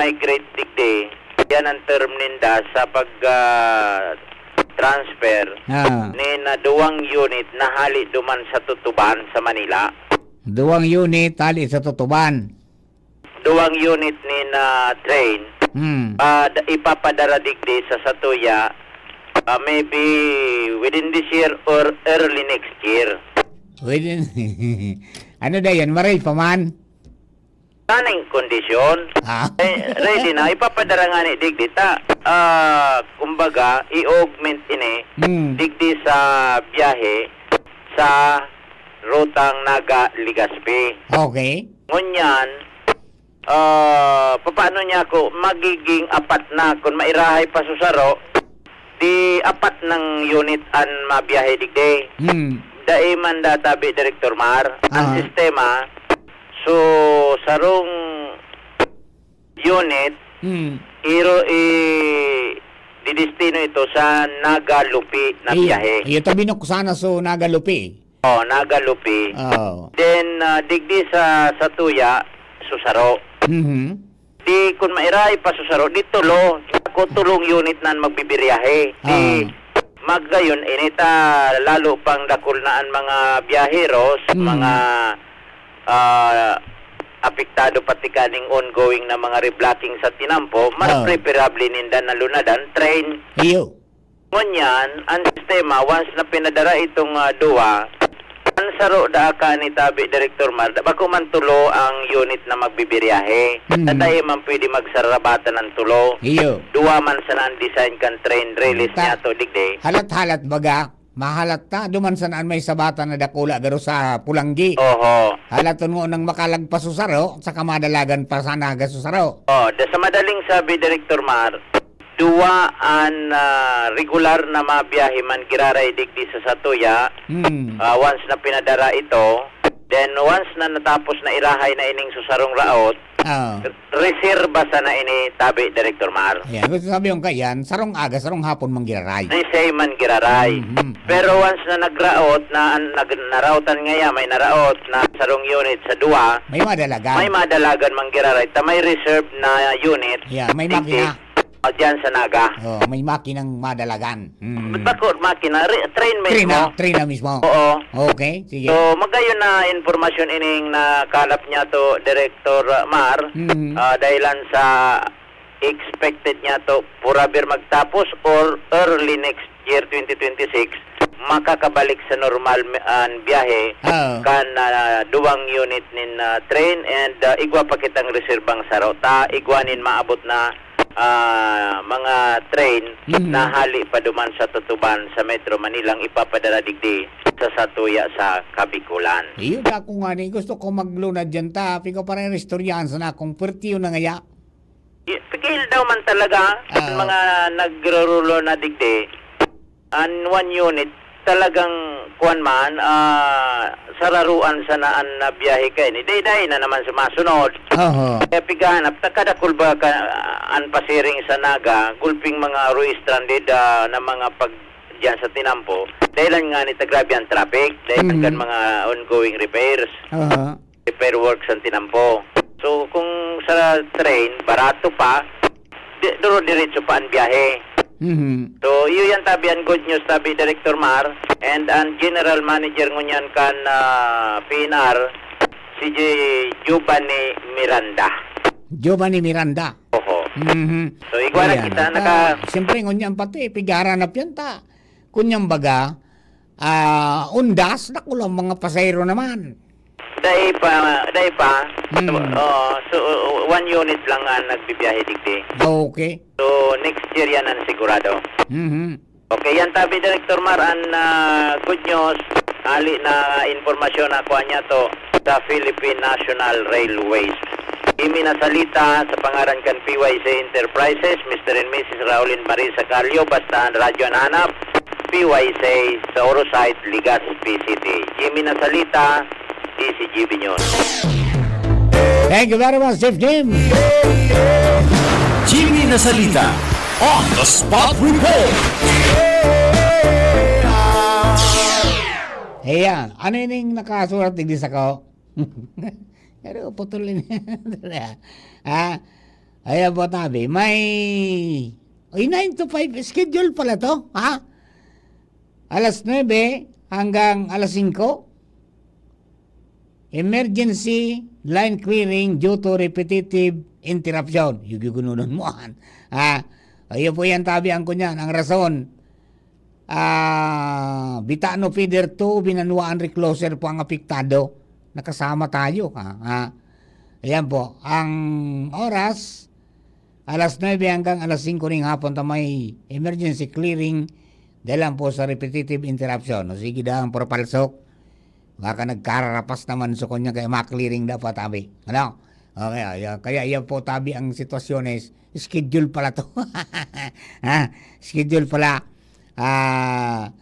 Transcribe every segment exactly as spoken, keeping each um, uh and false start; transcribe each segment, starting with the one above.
migrate digdi, yan ang term ninda sa pag, ah, transfer Ah. ni na duwang unit na hali duman sa Tutuban sa Manila. Duwang unit hali sa Tutuban. Duwang unit ni na train, Hmm. ah, da-, ipapadara digdi sa Satuya, ah, maybe within this year or early next year. Within, ano na yan? Maray pa man? Running condition. Ah. Eh, ready na. Ipapadara nga ni digdi ta. Ah, kumbaga, i-augment ini Hmm. digdi sa biyahe sa rutang Naga, Legazpi. Okay. Ngunyan, ah, papaano niya ako, magiging apat na. Kung mairahay pa susaro, di apat nang unit an mabiyahe digdi. Hmm. Dai man databi, Director Mar, ang Ah. sistema, so, sarong unit, Hmm. iro-, i-, didestino ito sa Naga, Lupi na Iyo, biyahe. Iyo, tabi no, sana so Naga, Lupi. Oh, Naga, Lupi. Oh. Then, ah, digdi sa, sa Tuya, susaro. Mhm. Di, kun mairahay pa susaro, di tulo. Ako, tulong unit na an magbibiryahe. Di, Ah. magayon, ini ta, lalo pang dakul na an mga biyaheros, Mhm. mga, ah, apektado pati kaning ongoing na mga reblocking sa tinampo, mas Ah. preferable ninda na lunadan, train. Iyo. Ngunyan, ang sistema, once na pinadara itong, ah, duwa, ang saro daa kan ni tabi, Director Mar, da-, bako man tulo ang unit na magbibiryahe. Mm. Tatay man pwede magsarabatan ng tulo. Iyo. Duwa man sana ang design kan train release Ta-, niya to, digdi. Halat-halat baga, mahalat ta, duman sana an may sabatan na dakula garo sa Pulanggi. Oho. Halaton mo nang makalagpas sa saro, saka madalagan pa sana hanggang sa saro. Oh, da-, sa madaling sabi, Director Mar, duwa an, ah, regular na mabiyahe man giraray digdi sa satuya. Hmm. Ah, once na pinadara ito, then once na natapos na irahay na ining susarong raot, Ah. r-, reserba sana ini, tabi, Director Mar. Ayan, gusto sabi yung kaiyan, sarong aga, sarong hapon man giraray. Ni say man giraray. Mhm. Pero once na nagraot na, an-, nag-, naraotan ngaya, may naraot na sarong unit sa duwa, May madalagan. may madalagan man giraray. Ta may reserve na unit. Yeah, may Hindi. makina. O, diyan sa Naga. Oh, may makinang madalagan. Hmm. Ba't ba ko makina? Re-, train Train mismo. na, train na mismo. Oo. Okay, sige. So, magayon na impormasyon ining nakalap niya to, Director Mar, Hmm. ah, dahilan sa expected niya to, purabir magtapos or early next year, twenty twenty-six, makakabalik sa normal mi-, an biyahe Oo. kan, ah, duwang unit nin, ah, train and, ah, igwa pa kitang reserbang saro. Ta igwa nin maabot na, ah, mga train Mhm. na hali pa duman sa Tutuban sa Metro Manila ang ipapadara digdi sa satuya sa Kabikulan. Iyo, dako nga ni gusto ko maglunad diyan ta. Piko pa rin istoryahan sana kung pertiyo na ngaya. Y-, pigil daw man talaga ang Ah. mga nagrurulo na digdi. An one unit, talagang kuwan man, ah, sararuan sana an nabiyahe kaini. Dai-dai na naman sa masunod. Oho. Kaya pighanap, ta kadakul ba ka, an pasiring sa Naga, gulping mga roy stranded, ah, na mga pag-, diyan sa tinampo. Dahilan nga ni ta grabe ang traffic, dahilan Mhm. kan mga ongoing repairs. Aha. Repair works ang tinampo. So, kung sa train, barato pa, di-, duro-diretso pa ang biyahe. Mhm. So, iyo yan, tabi, ang good news, tabi, Director Mar, and ang general manager ngunyan kan, ah, P N R, si J-, Giovanni Miranda. Giovanni Miranda. Oho. Mhm. So, igwa na Ayan. kita, Ta, naka- siyempre, ngunyan pati, pigara na piyan ta. Kunyang baga, ah, undas, naku lang, mga pasahero naman. Dai pa, dai pa. Hmm. Oh, so, one unit lang ang nagbibiyahe digdi. Okay. So, next year yan ang sigurado. Mhm. Okay, yan tabi, Director Mar, ang, ah, good news. Ali na impormasyon na kuha niya to sa Philippine National Railways. Imi na salita sa pangaran kan P Y C Enterprises, Mister and Missus Raulin Marisa Carlo, basta ang radyo ang hanap, P Y C sa Orosite, Legazpi City. Jimmy Nasalita, D Z G B News. Thank you very much, Chief Jim. Jimmy Nasalita, on the spot report. Ayan, ano yun yung nakasurat digdi sa ko? Pero putol yun. Ah, Ayan po, tabi. May, ay, nine to five schedule pala to, ha? Alas nuebe hanggang alas singko. Emergency line clearing due to repetitive interruption. Yugyugununan mo, an. Ah, ayun po yan, tabi, ang kunyan. Ang rason, ah, Bitano Feeder two, Binanuan Recloser po ang apektado. Nakasama tayo, ha? Ah, ayan po. Ang oras, alas nuebe hanggang alas singko ning hapon ta may emergency clearing dahil lang po sa repetitive interruption. O sige daw, ang propalsok. Baka nagkararapas naman sa kanya kaya ma-clearing dapat, tabi. Ano? Okay, ayan. Kaya yan po, tabi, ang sitwasyon is schedule pala to. Ha? Schedule pala. Ah,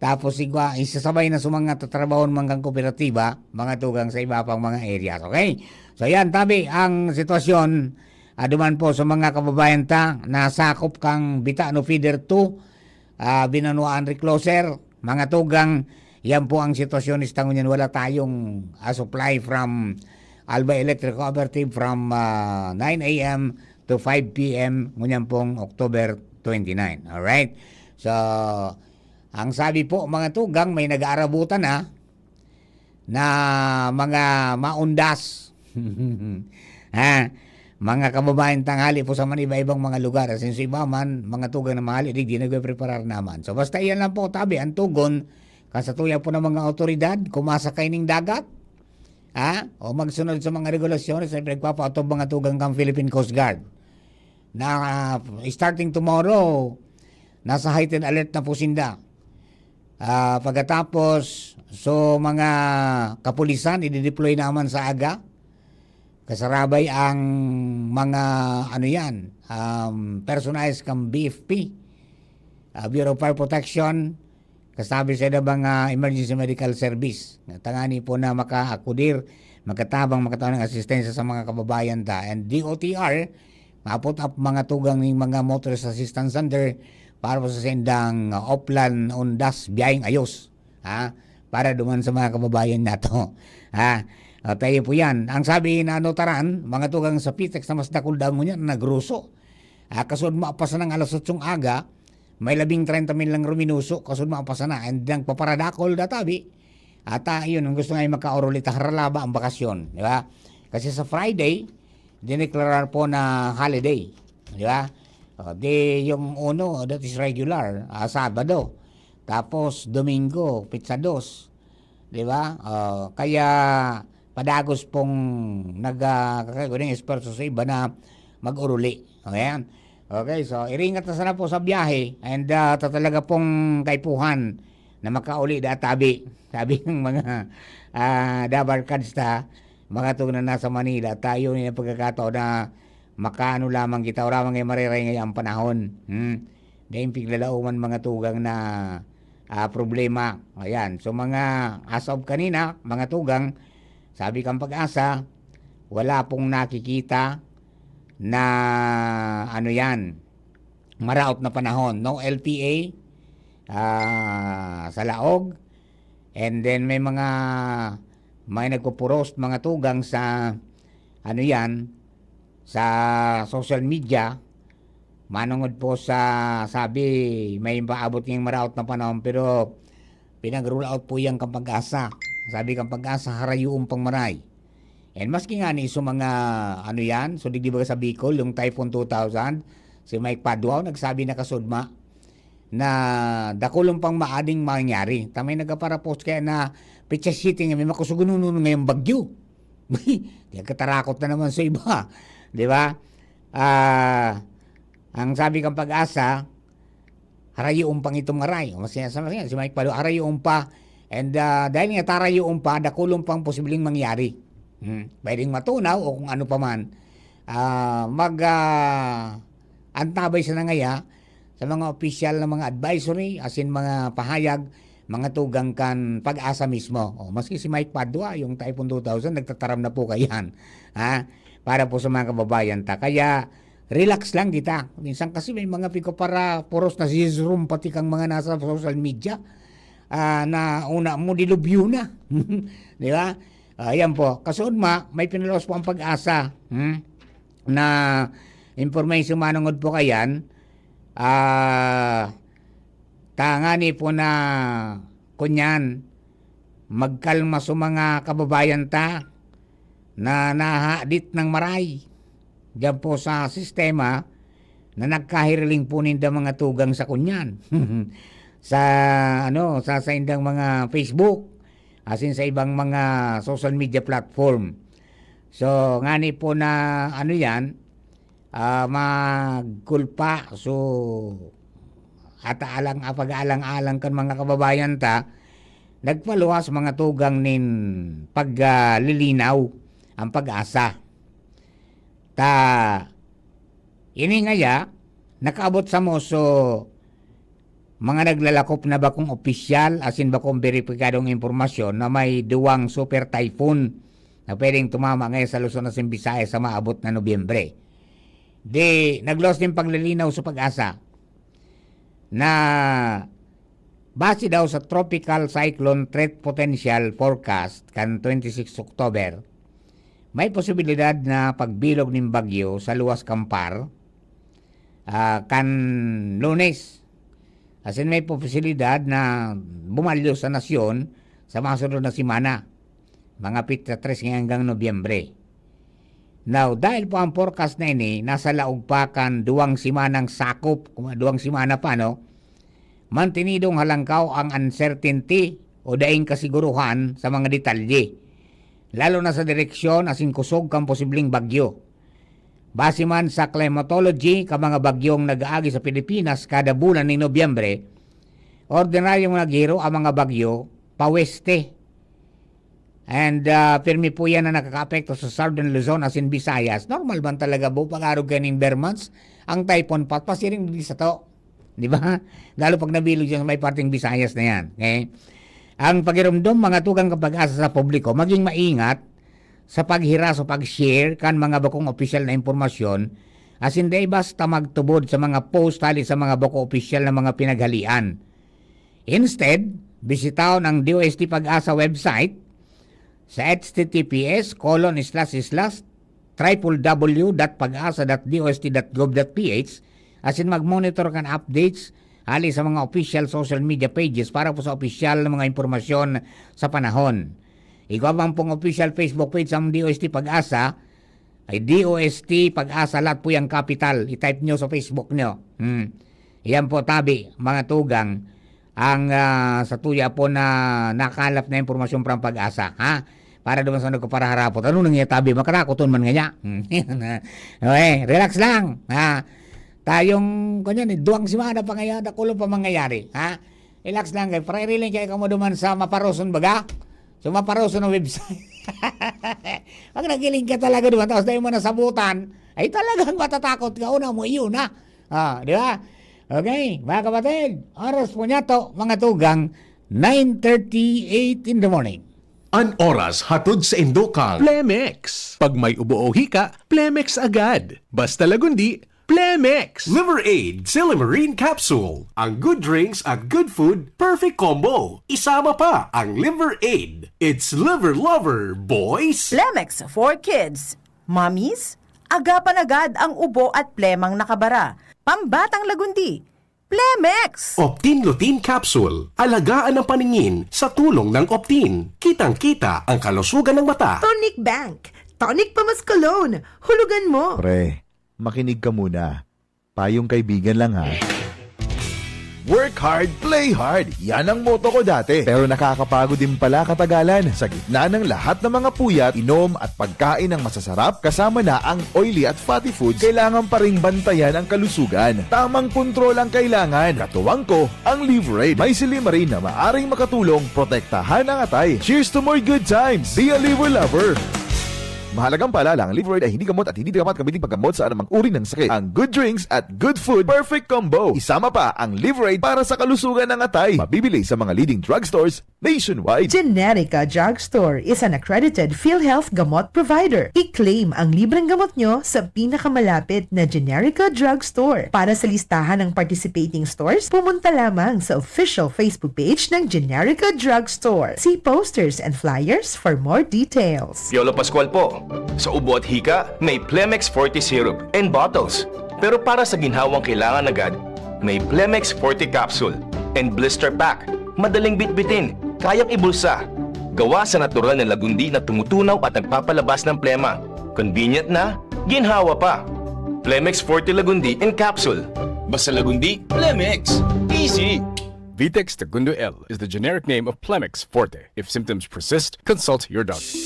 tapos igwa, isasabay na sa mga tatrabahon man kan kooperatiba, mga tugang sa iba pang mga areas. Okay? So yan, tabi, ang sitwasyon, ah, duman po sa mga kababayan ta, nasakop kang Bitano Feeder two, ah, Binanuan Recloser, mga tugang, yan po ang sitwasyon, is tangon yan, wala tayong, ah, supply from Alba Electric Cooperative from, ah, nine a m to five p m, ngunyan pong October twenty-nine. Alright? So, ang sabi po, mga tugang, may nag-aarabutan na, na mga maundas. Ha? Mga kababayan tanghali po sa man iba-ibang mga lugar. Asin sa iba man, mga tugang na mahali, di, di nagpe-preparar naman. So, basta iyan lang po, tabi, ang tugon, kasatuya po ng mga otoridad, kumasakay ning dagat, ha? O magsunod sa mga regulasyon na pinagpapaotob, mga tugang, kang Philippine Coast Guard. Na, ah, starting tomorrow, nasa heightened alert na po sinda. Ah, pagkatapos, so, mga kapulisan, idideploy naman sa aga. Kasarabay ang mga, ano yan, um, personalized kang B F P, ah, Bureau of Fire Protection, kasabi sa iba mga emergency medical service. Tangani po na makaakudir, makatabang, makataon ng asistensya sa mga kababayan ta. And D O T R, mapot up mga tugang ning mga motorist assistance center para po sa sendang, uh, Oplan Undas, biyayeng ayos. Ha? Para duman sa mga kababayan nato. Ha? O, tayo po yan. Ang sabi na ano taran, mga tugang sa Pitex na mas dakul daw ngunyan, nagruso. Ah, kasud mapasan ng alas otsong aga, may labing treinta mil lang ruminuso, kasud mapasan na. And nagpaparadakol databi. At, ah, yun, ang gusto nga ay makaoruli ta haralaba ang bakasyon, di ba? Kasi sa Friday, dineklarar po na holiday, di ba? O, di yung uno, that is regular, ah, Sabado. Tapos, Domingo, Pitsa dos, di ba? O, kaya padagos pong nag, ah, kakaigwa ng esfuerso sa iba na mag-oruli. O, yan. Okay, so, iringat na sana po sa biyahe and, ah, ta talaga pong kaipuhan na makauli da tabi. Sabi ng mga, ah, dabarkads ta, mga tugang na nasa Manila, tayo ni pagkakataon na makaano lamang kita, wala man kayo mariray ngayang panahon. Hmm. Dahil piglalauman mga tugang na, ah, problema. Ayan. So, mga as of kanina, mga tugang, sabi kang Pag-asa, wala pong nakikita na, ano yan, maraot na panahon. No L P A, ah, sa Laog. And then may mga, may nagpo-post, mga tugang, sa, ano yan, sa social media, manongod po sa, sabi, may paabot ngayong maraot na panahon, pero pinag-rule out po yan kang Pag-asa. Sabi kang Pag-asa, harayoon pang maray. And maski nga ni so mga, ano yan, so digdi baga sa Bicol, yung Typhoon two thousand, si Mike Paduao nagsabi na kasudma na dakulon pang maading mangyari. Tamay nagaparapost kaya na petsa siyete nga may makusugununon ngayong bagyo. Di katarakot na naman sa iba, di ba? Ah, ang sabi kang Pag-asa, harayoon pang itong maray. O, mas, mas, mas, si Mike Palo, harayoon pa. And, ah, dahil nga tarayoon pa, dakulon pang posibleng mangyari. Hmm. Pwedeng matunaw o kung ano pa man. Ah, mag, ah, antabay sa nangaya sa mga opisyal na mga advisory, asin mga pahayag, mga tugang kan Pag-asa mismo. O, maski si Mike Padua, yung Typhoon two thousand, nagtataram na po kayan. Ha? Para po sa mga kababayan ta. Kaya, relax lang kita. Minsan kasi may mga piko para puros na si Jerome, pati kang mga nasa social media, ah, na una mo, dilubyo na. Di ba? Ah, yan po. Kasunod ma, may pinalaos po ang Pag-asa. Hmm? Na Information manongod po kayan, ah, tangani po na kunyan, magkalma sa mga kababayan ta na nahadit ng maray diyan po sa sistema na nagkahiriling po ninda mga tugang sa kunyan. Sa, ano, sa saindang mga Facebook, asin sa ibang mga social media platform. So, ngani po na, ano yan, ah, magkulpa. So, at alang, pag-alang-alang kan mga kababayan ta, nagpaluwas mga tugang nin paglilinaw ang pag-asa. Ta, ini ngaya, nakaabot sa moso mga naglalakop na bakong opisyal asin bakong beripikadong impormasyon na may duwang super typhoon na pwedeng tumama ngayon sa Luzon asin Visayas sa maabot na Nobyembre. Di, nagluwas nin paglilinaw sa pag-asa na base daw sa Tropical Cyclone Threat Potential Forecast kan twenty-six October, may posibilidad na pagbilog nin bagyo sa luwas kan PAR, ah, kan Lunes. Asin may posibilidad na bumalyo sa nasyon sa mga sunod na semana, mga petsa tres ngaya hanggang Nobyembre. Now, dahil po ang forecast na ini, nasa laog pa kan duwang semanang sakop, kuma-, duwang semana pa, no? Mantinidong halangkaw ang uncertainty o daing kasiguruhan sa mga detalye, lalo na sa direksyon asin kusog kan posibleng bagyo. Base man sa climatology, kan mga bagyong nag-aagi sa Pilipinas kada bulan nin Nobyembre, ordinaryong naghiro ang mga bagyo paweste. And, ah, pirmi po yan na nakakaapekto sa Southern Luzon asin Visayas. Normal man talaga po, pag-arog kayo ning ber months, ang typhoon pa, pasiring digdi sato. Di ba? Lalo pag nabilog dyan sa may parteng Visayas na yan. Okay? Ang pagirumdom, mga tugang kan PAGASA sa publiko, maging maingat sa paghira sa pag-share kan mga bakong opisyal na impormasyon, asin dai basta magtubod sa mga post hali sa mga bako opisyal na mga pinaghalian. Instead, bisitahon ang D O S T PAGASA website sa H T T P S colon slash slash triple W dot pagasa dot D O S T dot gov dot P H asin mag-monitor kan updates hali sa mga official social media pages para po sa opisyal na mga impormasyon sa panahon. Igwa man pong official Facebook page sa D O S T PAGASA, ay D O S T PAGASA, lahat po yang capital. I-type nyo sa Facebook nyo. Hmm. Yan po, tabi, mga tugang, ang, ah, sa tuya po na nakalap na impormasyon from PAGASA, ha? Para naman sa nagkaparaharapot. Ano nang tabi? Makarakoton man ngaya. Hmm. Okay, relax lang, ha? Tayong, kanyan, eh, duwang semana pa ngaya, dakulo pa mangyayari, ha? Relax lang, kay preriling kay kamo duman sa maparoson baga. So, maparoson ang website. Pag nagiling ka talaga duman, tapos dahil mo nasabutan, ay talagang matatakot ka, una mo, iyon na. Ah, di ba? Okay, mga kapatid, oras po niya to, mga tugang, nine thirty-eight in the morning. An oras hatod sa Indokang Plemex. Pag may ubo o hika, Plemex agad. Basta lagundi, Plemex. Liver Aid Silimarin Capsule. Ang good drinks at good food, perfect combo. Isama pa ang Liver Aid. It's Liver Lover, boys! Plemex for kids. Mommies, agapan agad ang ubo at plemang nakabara. Pambatang lagundi, Plemex! Optin Lutein Capsule. Alagaan ang paningin sa tulong ng Optin. Kitang-kita ang kalusugan ng mata. Tonic Bank. Tonic pa mas cologne. Hulugan mo. Pre, makinig ka muna. Payong kaibigan lang, ha. Work hard, play hard. Yan ang motto ko dati. Pero nakakapagod din pala katagalan. Sa gitna ng lahat ng mga puyat, inom at pagkain ng masasarap, kasama na ang oily at fatty foods, kailangan pa ring bantayan ang kalusugan. Tamang kontrol ang kailangan. Katuwang ko, ang Liverade. May silimarin na maaring makatulong protektahan ang atay. Cheers to more good times! Be a Liver Lover! Mahalagang paalala, ang Liverade ay hindi gamot at hindi dapat gamitin paggamot sa anumang uri ng sakit. Ang good drinks at good food, perfect combo. Isama pa ang Liverade para sa kalusugan ng atay. Mabibili sa mga leading drugstores Nationwide. Generica Drugstore is an accredited PhilHealth gamot provider. I-claim ang libreng gamot nyo sa pinakamalapit na Generica Drugstore. Para sa listahan ng participating stores, pumunta lamang sa official Facebook page ng Generica Drugstore. See posters and flyers for more details. Piolo Pascual po. Sa ubo at hika, may Plemex Forte Syrup and bottles. Pero para sa ginhawang kailangan agad, may Plemex Forte Capsule and Blister Pack. Madaling bitbitin, kayang ibulsa. Gawa sa natural na lagundi na tumutunaw at nagpapalabas ng plema. Convenient na, ginhawa pa. Plemex Forte Lagundi in Capsule. Basta Lagundi, Plemex. Easy! Vitex Segundo L is the generic name of Plemex Forte. If symptoms persist, consult your doctor.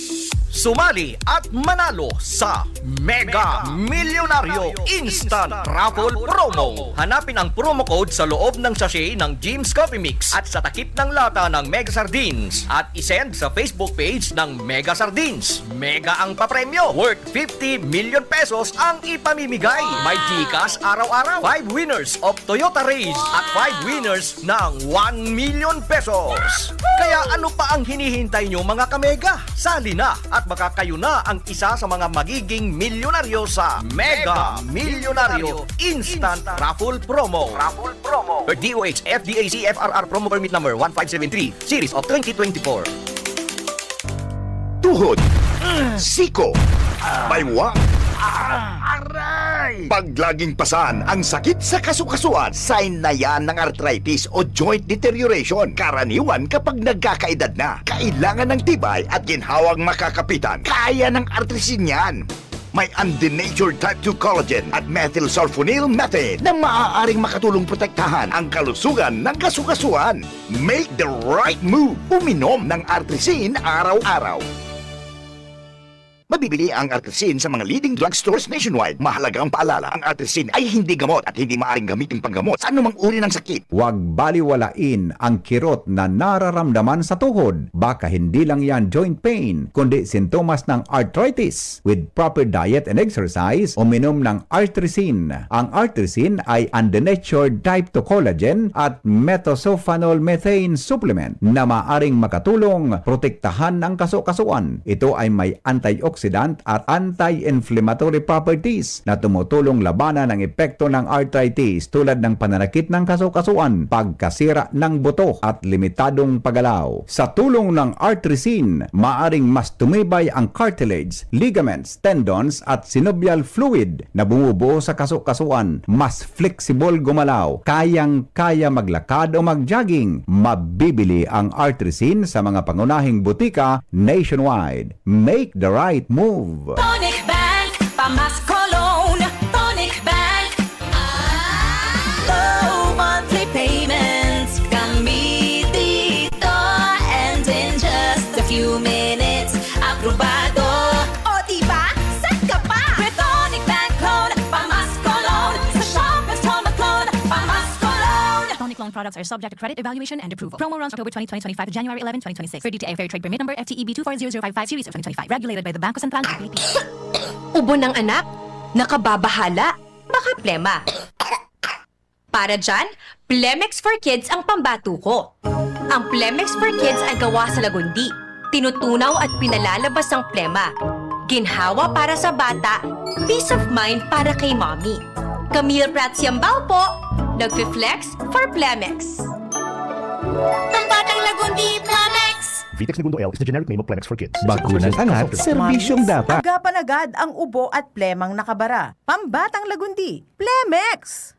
Sumali at manalo sa Mega Milyonaryo Instant Raffle Promo. Hanapin ang promo code sa loob ng sachet ng Jim's Coffee Mix at sa takip ng lata ng Mega Sardines at isend sa Facebook page ng Mega Sardines. Mega ang papremyo, worth fifty million pesos ang ipamimigay. May GCash araw-araw. Five winners of Toyota Raize at five winners ng one million pesos. Kaya ano pa ang hinihintay nyo, mga kamega? Sali na at baka kayo na ang isa sa mga magiging milyonaryo sa Mega Milyonaryo Instant Raffle Promo. Raffle Promo. Per D O H F D A C F R R Promo Permit Number one five seven three, Series of twenty twenty-four. Tuhod, siko, baywa, aray! Pag laging pasan ang sakit sa kasukasuan, sign na yan ng arthritis o joint deterioration. Karaniwan kapag nagkakaedad na, kailangan ng tibay at ginhawang makakapitan. Kaya ng Artrisin yan. May undenatured type two collagen at methylsulfonyl methane na maaaring makatulong protektahan ang kalusugan ng kasukasuan. Make the right move. Uminom ng Artrisin araw-araw. Mabibili ang Artrisin sa mga leading drugstores nationwide. Mahalagang paalala, ang Artrisin ay hindi gamot at hindi maaaring gamitin panggamot sa anumang uri ng sakit. Huwag baliwalain ang kirot na nararamdaman sa tuhod. Baka hindi lang yan joint pain, kundi sintomas ng arthritis. With proper diet and exercise, uminom ng Artrisin. Ang Artrisin ay undenatured type two collagen at methylsulfonyl methane supplement na maaring makatulong protektahan ang kasukasuan. Ito ay may antioxidant at anti-inflammatory properties na tumutulong labanan ang epekto ng arthritis tulad ng pananakit ng kasukasuan, pagkasira ng buto at limitadong paggalaw. Sa tulong ng Artrisin, maaring mas tumibay ang cartilage, ligaments, tendons at synovial fluid na bumubuo sa kasukasuan, mas flexible gumalaw, kayang-kaya maglakad o mag-jogging. Mabibili ang Artrisin sa mga pangunahing butika nationwide. Make the right move! Tonic Bank, Pamas Cologne. Tonic Bank. Low monthly payments. Kami dito. And in just a few minutes, aprobado. O, diba? Saan ka pa? With Tonic Bank Loan, Pamas Cologne. Sa Shoppers Call, mag-loan, Pamas Cologne. Tonic Loan products are subject to credit evaluation and approval. Promo runs October twenty, twenty twenty-five to January eleven, twenty twenty-six. Per D T I Fair Trade Permit Number F T E B two four zero zero five five, Series of twenty twenty-five. Regulated by the Bangko Sentral ng Pilipinas. Ubo ng anak, nakababahala, baka plema. Para dyan, Plemex for Kids ang pambatuko. Ang Plemex for Kids ay gawa sa lagundi, tinutunaw at pinalalabas ang plema. Ginhawa para sa bata, peace of mind para kay mommy. Camille Prats Yambao po, nagfi-flex for Plemex. Pambatang Lagundi, Plemex! Vitex Negundo L is the generic name of Plemex for Kids. Bakuna ng anak, serbisyong dapat. Agapan agad ang ubo at plemang nakabara. Pambatang Lagundi, Plemex!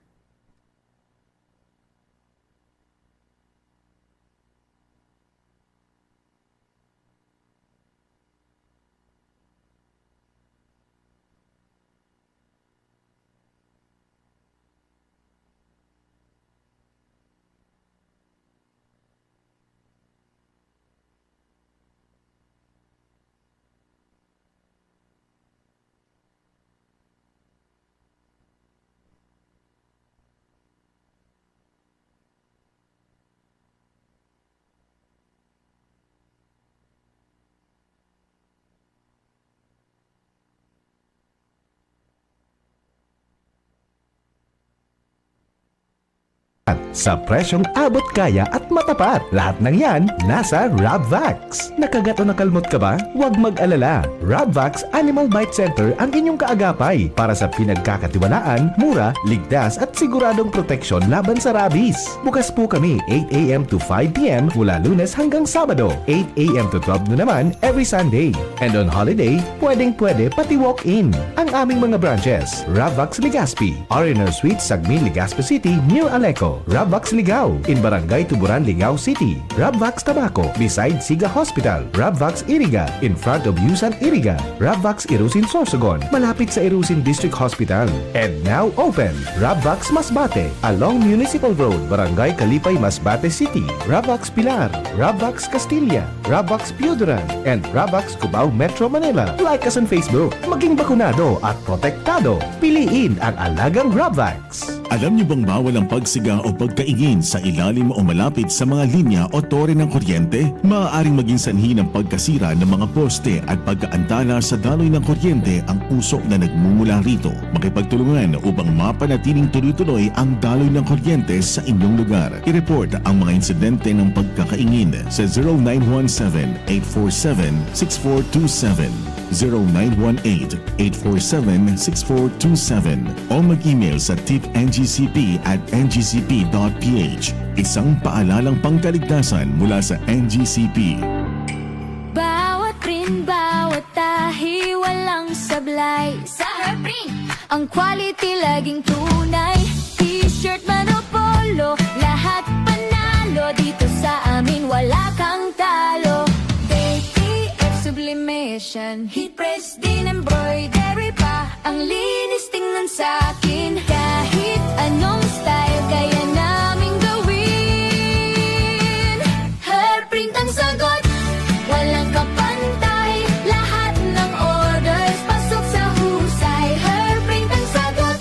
Sa presyong abot kaya at matapat, lahat ng yan nasa Rabvax. Nakagat o nakalmot ka ba? Huwag mag-alala. Rabvax Animal Bite Center ang inyong kaagapay para sa pinagkakatiwalaan, mura, ligtas at siguradong proteksyon laban sa rabies. Bukas po kami eight a m to five p m mula Lunes hanggang Sabado, eight a m to twelve noon naman every Sunday. And on holiday, pwedeng-pwede pati walk-in. Ang aming mga branches, Rabvax Legazpi, R and R Suite, Sagmin, Legazpi City, near Aleco. Rabvax Ligao, in Barangay Tuburan, Ligao City. Rabvax Tabaco, beside Siga Hospital. Rabvax Iriga, in front of Yusan Iriga. Rabvax Irusin, Sorsogon, malapit sa Irusin District Hospital. And now open, Rabvax Masbate, along Municipal Road, Barangay Kalipay, Masbate City. Rabvax Pilar, Rabvax Castilla, Rabvax Pioduran, and Rabvax Cubao, Metro Manila. Like us on Facebook. Maging bakunado at protektado. Piliin ang alagang Rabvax. Alam niyo bang bawal ang pagsiga o pagkaingin sa ilalim o malapit sa mga linya o tore ng kuryente? Maaaring maging sanhi ng pagkasira ng mga poste at pagkaantala sa daloy ng kuryente ang usok na nagmumula rito. Makipagtulungan upang mapanatiling tuloy-tuloy ang daloy ng kuryente sa inyong lugar. I-report ang mga insidente ng pagkakaingin sa zero nine one seven, eight four seven, six four two seven, zero nine one eight, eight four seven, six four two seven, o mag-email sa tip N G C P at N G C P dot P H. Isang paalalang pangkaligtasan mula sa N G C P. Bawat print, bawat tahi, walang sablay. Sa Herprint, ang quality laging tunay. T-shirt man o polo, lahat panalo. Dito sa amin, wala kang talo. T T F Sublimation, heat press din, embroidery pa. Ang linis tingnan sa akin. Kahit anong style, kaya naming gawin. Herprint ang sagot, walang kapantay. Lahat ng orders, pasok sa husay. Herprint ang sagot,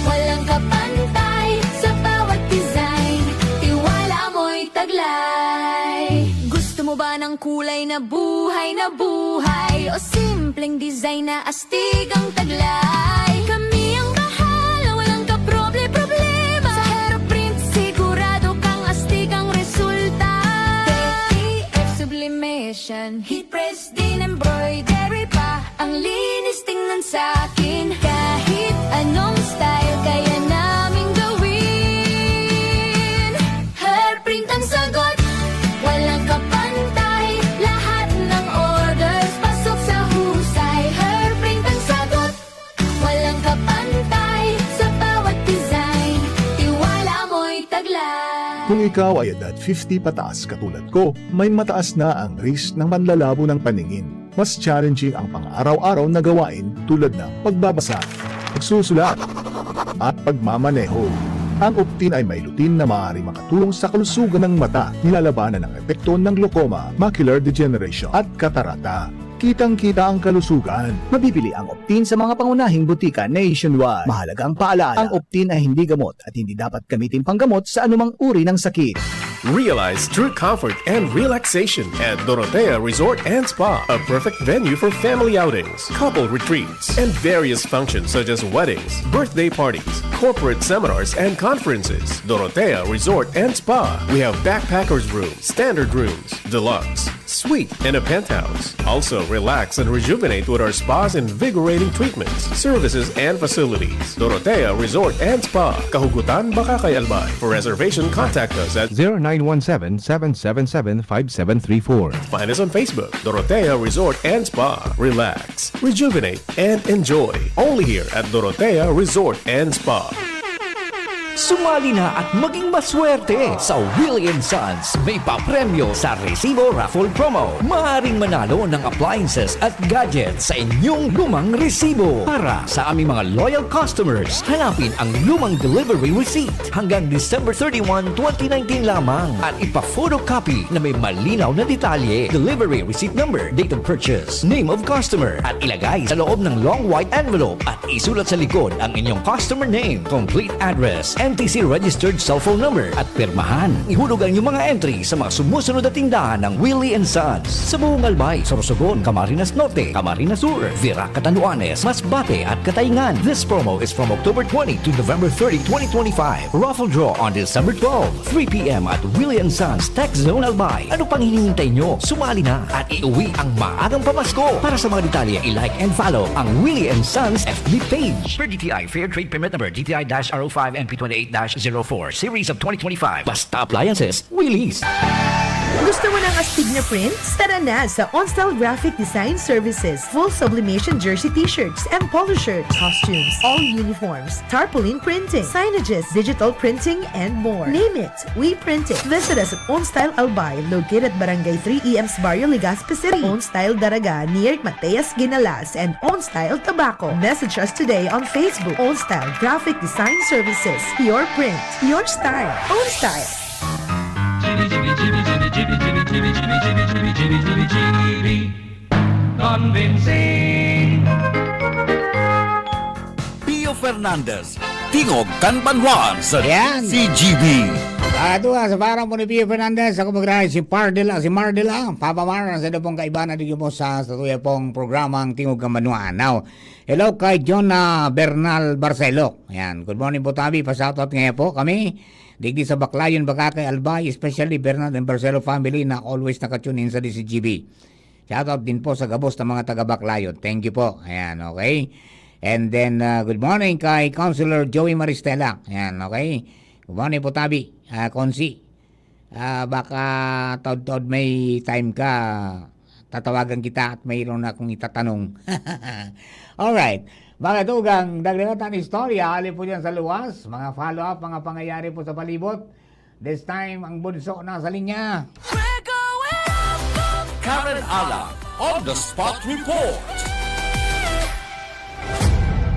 walang kapantay. Sa bawat design, tiwala mo'y taglay. Gusto mo ba ng kulay na buhay na buhay? O simpleng design na astig ang taglay? Kami ang bahala, walang kaproble-problema. Sa Herprint, sigurado kang astig ang resulta. T T F Sublimation, heat press din, embroidery pa. Ang linis tingnan sa akin. Kahit anong style, kaya naming gawin. Herprint ang sagot, walang kapantay. Lahat ng orders, pasok sa husay. Herprint ang sagot, walang kapantay. Sa bawat design, tiwala mo'y taglay. Kung ikaw ay edad fifty pataas katulad ko, may mataas na ang risk ng panlalabo ng paningin. Mas challenging ang pang-araw-araw na gawain tulad ng pagbabasa, pagsusulat, at pagmamaneho. Ang Optin ay may lutein na maaaring makatulong sa kalusugan ng mata, nilalabanan ang epekto ng glaucoma, macular degeneration, at katarata. Kitang-kita ang kalusugan. Mabibili ang Optin sa mga pangunahing butika nationwide. Mahalagang paalala, ang Optin ay hindi gamot at hindi dapat gamitin panggamot sa anumang uri ng sakit. Realize true comfort and relaxation at Dorotea Resort and Spa, a perfect venue for family outings, couple retreats, and various functions such as weddings, birthday parties, corporate seminars, and conferences. Dorotea Resort and Spa. We have backpackers room, standard rooms, deluxe, suite, and a penthouse. Also, relax and rejuvenate with our spa's invigorating treatments, services, and facilities. Dorotea Resort and Spa, Kahugutan, Bacacay, Albay. For reservation, contact us at zero nine one seven, seven seven seven, five seven three four. Find us on Facebook, Dorotea Resort and Spa. Relax, rejuvenate, and enjoy. Only here at Dorotea Resort and Spa. Sumali na at maging maswerte sa Willie and Sons. May papremyo sa Resibo Raffle Promo. Maaaring manalo ng appliances at gadgets sa inyong lumang resibo. Para sa aming mga loyal customers, hanapin ang lumang delivery receipt hanggang December thirty-one, twenty nineteen lamang at ipa-photocopy na may malinaw na detalye, delivery receipt number, date of purchase, name of customer, at ilagay sa loob ng long white envelope at isulat sa likod ang inyong customer name, complete address, M T C registered cellphone number at pirmahan. Ihulog ang inyong mga entry sa mga sumusunod na tindahan ng Willie and Sons sa buong Albay, Sorsogon, Camarines Norte, Camarines Sur, Virac, Catanduanes, Masbate at Cataingan. This promo is from October twenty to November thirty, twenty twenty-five. Raffle draw on December twelve, three p m at Willie and Sons Tech Zone Albay. Ano pang hinihintay nyo? Sumali na at iuwi ang maagang pamasko. Para sa mga detalye, i-like and follow ang Willie and Sons F B page. Per D T I Fair Trade Permit Number D T I dash R O five N P twenty-eight dash zero four, Series of twenty twenty-five. Basta Appliances, Willie's. Gusto mo ng astig na prints? Tara na sa Onstyle Graphic Design Services. Full sublimation jersey t-shirts and polo shirts, costumes, all uniforms, tarpaulin printing, signages, digital printing, and more. Name it, we print it. Visit us at Onstyle Albay, located at Barangay three E M's Barrio, Legazpi City. Onstyle Daraga, near Mateas Ginalas, and Onstyle Tabaco. Message us today on Facebook. Onstyle Graphic Design Services. Your print, your style. Onstyle. Convincing. Pio Fernandez, tingog kan banwaan sa Yan. C G B. Mga tugang, sa parang po ni Pio Fernandez, ako magdala si Pardela, si Mardela, Papa Mar, sa dapong kaibanan, di mo sa, sa tuya pong programang Tingog kan Banwaan. Now, hello kay John, ah, Bernal Barcelo. Yan. Good morning po, tabi. Pa-shoutout ngayon po kami. Digdi sa Baclayon, Bacacay, Albay, especially Bernal and Barcelo family na always nakatune in sa D C G B. Shoutout din po sa gabos na mga taga Baclayon. Thank you po. Ayan, okay. And then, ah, good morning kay Councilor Joey Maristela. Ayan, okay. Good morning po, tabi. Ah, Consi. Ah, baka taod-taod may time ka, tatawagan kita at mayroon akong itatanong. Alright. Mga tugang, dagdagan ta an istorya, hali po dyan sa luwas, mga follow-up, mga pangyayari po sa palibot. This time, ang bunso nasa linya. Karen Ala, on the spot report.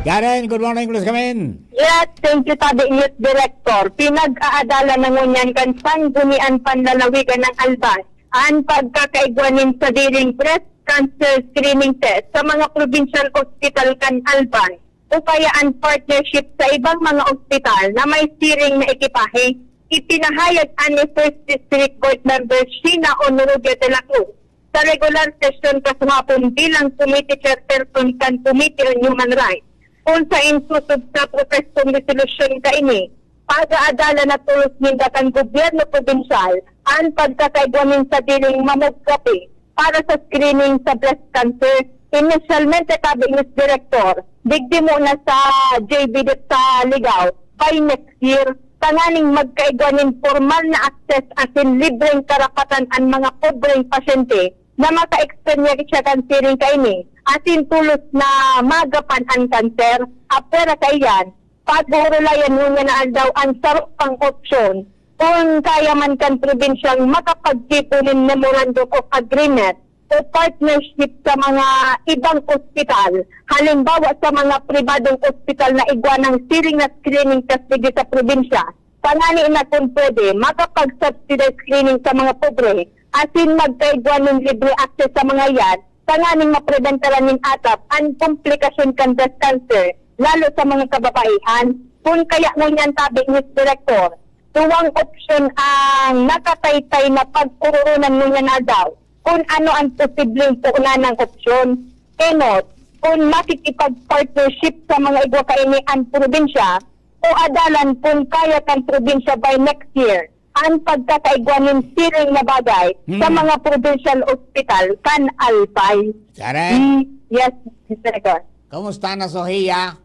Karen, good morning, Luz Kamin. Yes, thank you, Tabi News Director. Pinag-aadalan na ngunyan kan Sangguniang Panlalawigan ng Albay an pagkakaigwa nin sadiring breast cancer screening test sa mga probinsyal ospital kan Albay o kaya an partnership sa ibang mga ospital na may siring na ekipahe. Ipinahayag an ni First District Board Member Sheena Honorovia de la Cruz sa regular sesyon kasuhapon bilang committee chairperson kan Committee on Human Rights, kun saen susog sa propestong resolusyon kaini, pag-aadalan na tolos ninda kan gobyerno probinsyal an pagkakaigwa nin sadiring mammography para sa screening sa breast cancer. Inisyalmente, tabi ni Direktor, digdi muna sa J B D sa Ligao by next year, tanganing magkaigwa nin pormal na access asin libreng karapatan an mga pobreng pasyente na maka-eksperyensya kan siring kaini, asin tolos na maagapan an kanser. Apwera kaiyan, pag-uurulayan ngunyan na aldaw an saro pang opsyon, kun kaya man kan probinsyang makapagtipo nin Memorandum of Agreement o partnership sa mga ibang ospital, halimbawa sa mga pribadong ospital na igwa nang siring na screening test digdi sa probinsya, tangani na kun pwede, makapag-subsidized screening sa mga pobre, asin magkaigwa nin libre access sa mga iyan, tanganing mapreventaran nin atap an komplikasyon kan breast cancer, lalo sa mga kababaihan. Kun kaya ngunyan, tabi ni Direktor, duwang opsyon ang nakataytay na pag-ororonan ngunyan aldaw. Kun ano an posibleng poonanang opsyon, enot, kun makikipag-partnership sa mga igwa kaini an probinsya, o adalan kun kaya kan probinsya by next year an pagkakaigwa nin siring na bagay sa Hmm. mga provincial hospital kan Albay. Correct. Mm, yes, Mister Econ. Kamusta na, Sohia?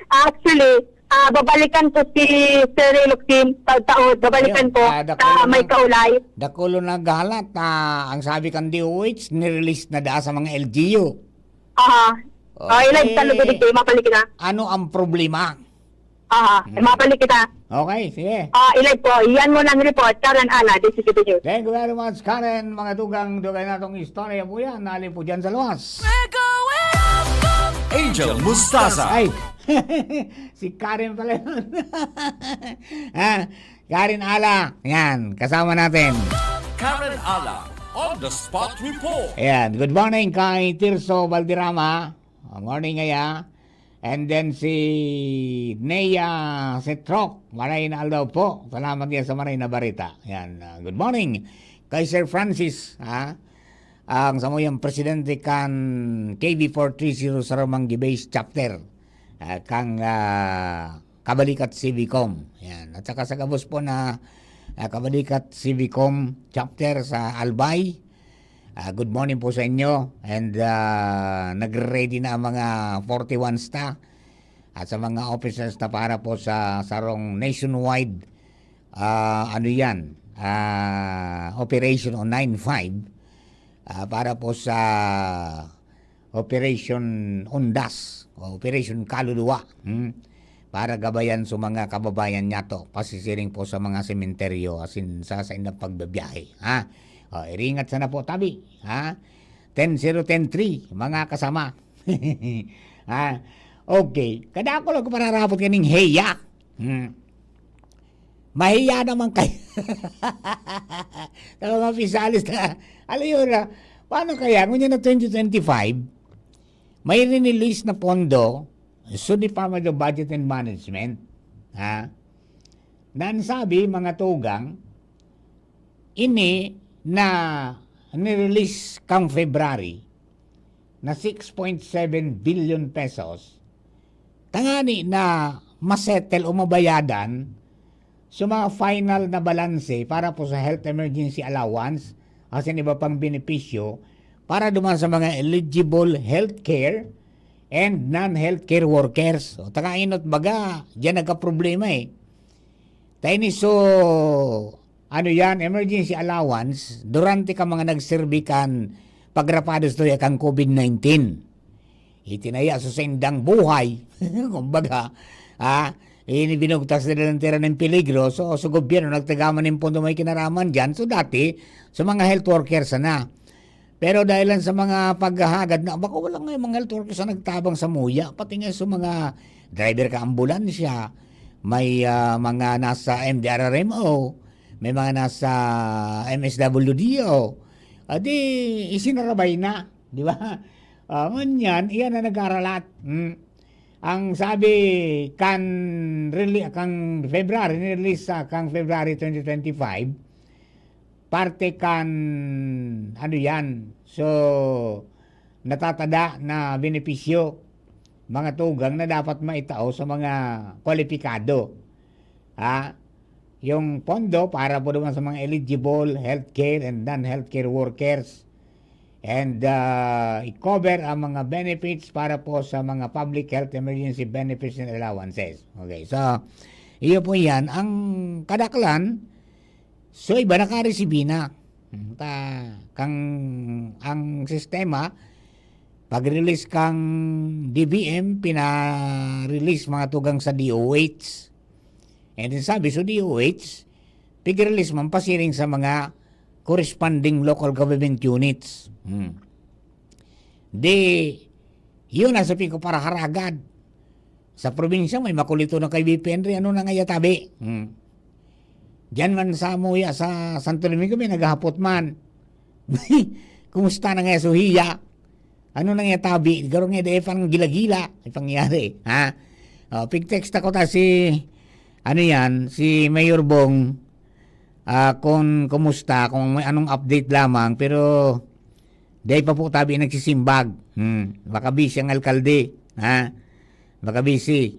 Actually, ah, babalikan ko si Sir Ray Locsin, taod-taod, babalikan Ayun, ko ah, sa dakul may na, kaulay. Dakul na naghalat na ang sabi kan D O H, nirelease na daa sa mga L G U. Aha. Oh, Okay. Ilay sa lugod ito, mapalik na. Ano ang problema? Aha, Hmm. mapalik kita. Okay, sige. Ah, ilay po, yan mo ng report, Karen Ana, D C T V News. Thank you very much, Karen. Mga tugang, dugay na tong istorya po yan. Nali po dyan sa luwas. Angel Mustaza. Ay, si Karen pala yun. Ah, Karen Ala, yan, kasama natin. Karen Ala, on the spot report. Ayan, good morning kay Tirso Valderrama. Ah, morning, Aya. And then si Nea Setrok, maray na aldaw po. Salamat niya sa maray na barita. Yan, ah, good morning kay Sir Francis, ha? Ang samuyang presidente kan K B four three zero Saramanggi Base Chapter, ah, kang, ah, Kabalikat C B Com. Yan. At saka sa gabos po na, ah, Kabalikat C B Com Chapter sa Albay, ah, good morning po sa inyo. And, ah, nagre-ready na ang mga forty-one sta at sa mga officers na para po sa sarong nationwide, ah, ano yan, ah, operation o nine five, ah, para po sa Operation Undas o Operation Kaluluwa, hmm, para gabayan sa mga kababayan niyato, pasisiring po sa mga sementeryo, asin sa, sa indang pagbabiyahe, ha? O, iringat sana po, tabi, ha? Ten zero ten three, mga kasama. Ha? Okay. Kadako lang ko pararapot kaning heya. Hmm. Mahiya naman kayo. Sa mga pisalis na, alam yun na, paano kaya, ngunyan na twenty twenty-five, may rinelease na pondo, sa Department of Budget and Management, ha? Na ang sabi, mga tugang, ini na nirelease kang February na six point seven billion pesos, tangani na masettle o mabayadan sa mga final na balanse para po sa health emergency allowance asin iba pang benepisyo para duman sa mga eligible healthcare and non-healthcare workers. O, taga inot baga, diyan nagkaproblema eh. Tayo ni so, ano yan, emergency allowance, durante ka mga nagserbi kan pagrapados to ya kan COVID nineteen. Itinaya sa sendang buhay. Kumbaga, ah, ini binugtas nila ng tira ng peligro. So, sa gobyerno, nagtagaman ng pondo may kinaraman dyan. So, dati, sa mga health worker sana. Pero dahil lang sa mga paghahagad na, baka wala nga yung mga health workers na nagtabang sa muya, pati nga sa mga driver ka ambulansya, may, ah, mga nasa M D R R M O, may mga nasa M S W D O, adi, isinarabay na, di ba? Ah, ngunyan, iyan na nag-aaralat. Hmm. Ang sabi, kan, rele-, kan February, nirelease sa kan February twenty twenty-five, parte kan, ano yan, so, natatada na benepisyo, mga tugang na dapat maitao sa mga kwalipikado. Ha? Yung pondo para po naman sa mga eligible healthcare and non-healthcare workers. And, ah, i-cover ang mga benefits para po sa mga public health emergency benefits and allowances. Okay, so, iyo po yan. Ang kadaklan, so iba nakaresibi na. Hmm, ta, kang, ang sistema, pag-release kang D B M, pina-release mga tugang sa D O H. And then sabi, so D O H, pig-release man pasiring sa mga corresponding local government units. Hmm. Di, yun ang sabi ko para haragad. Sa probinsya, may makulito na kay B P N rin. Ano na nga yatabi? Hmm. Diyan man sa muya sa Santo Domingo, may naghahapot man. Kumusta na nga suhiya? Ano na nga tabi? Garo nga, di pang gila-gila. Ay pangyari, ha? O, pig-text ako ta si, ano yan, si Mayor Bong, ah, kung kumusta, kung may anong update lamang, pero di pa po tabi nagsisimbag. Hmm, baka busy ang alkalde, ha? Baka busy.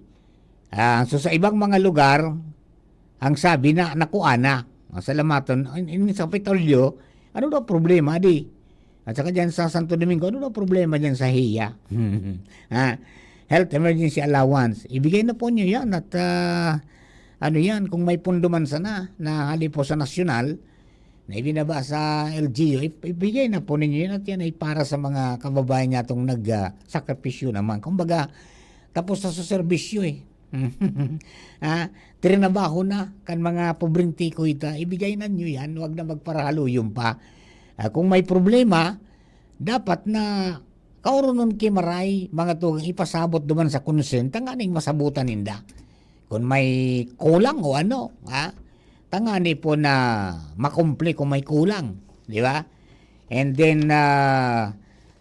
Ah, so sa ibang mga lugar, ang sabi na, nakuha na. Ang salamaton, in, in sa Kapitolyo, ano daw problema, di? At saka dyan sa Santo Domingo, ano daw problema dyan sa hiya? Ha? Health emergency allowance. Ibigay na po nyo yan at, ah, ano yan, kung may pondo man sana na hali po sa nasyonal, na ibinaba sa L G U, ip-, ibigay na po ninyo yan at yan ay para sa mga kababayan niya itong nag, ah, sakripisyo naman. Kumbaga, tapos na sa serbisyo eh. Ah, trinabaho na kan mga pobreng tikoy ta, ibigay na nyo yan, wag na magparahaluyon pa. Ah, kung may problema, dapat na kaoronon ki maray, mga tugang ipasabot duman sa concern, tanganing masabutan ninda. Kung may kulang o ano, ha? Tangani po na makumple kung may kulang, di ba? And then, ah,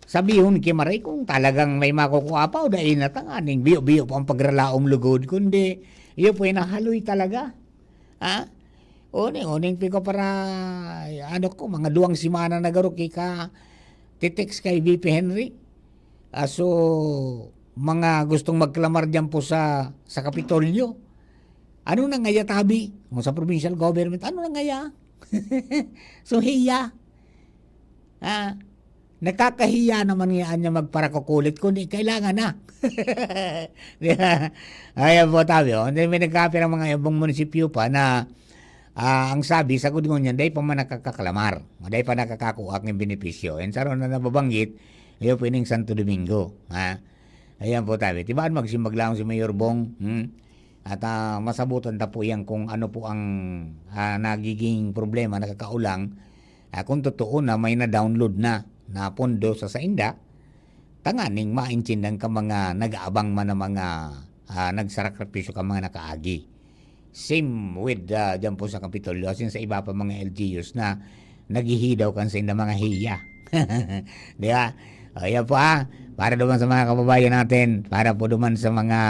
Sabihon ki maray kung talagang may makukua pa o dai na, tanganing biyo-biyo pa ang pagralaom lugod, kundi iyo po, inahaloy talaga. Ha? Uni, uning piko para, ano ko, mga duwang semana na garo ki ka-text kay V P Henry. Ah, so, mga gustong magklamar diyan po sa, sa Kapitolyo, ano na ngaya, tabi? O sa provincial government, ano na ngaya? So, hiya. Ah, nakakahiya naman nga niya magparakukulit, kundi kailangan na. Di ba? Ayan po, tabi, oh. Hindi, may nagkapirang mga ibang munisipyo pa na, ah, ang sabi, sagod ngunyan, dai pa man nakakaklamar, o dai pa nakakakuha ng benepisyo. And sa na nababanggit, ayun po ining Santo Domingo, ha? Ayan po, tabi. Tibaan magsimbag lang si Mayor Bong, hmm? At, ah, masabutan ta po yan kung ano po ang, ah, nagiging problema, nakakaulang, ah, kung totoo na may na-download na, na pondo sa sainda, tanganing maintindihan ka mga nag-aabang man na mga, ah, nagsakripisyo ka mga nakaagi. Same with, ah, dyan po sa Kapitolyo, as in sa iba pa mga L G Us na naghihidaw kan sainda mga hiya. Di ba? O, yan po, ah. Para duman sa mga kababayan natin, para po duman sa mga,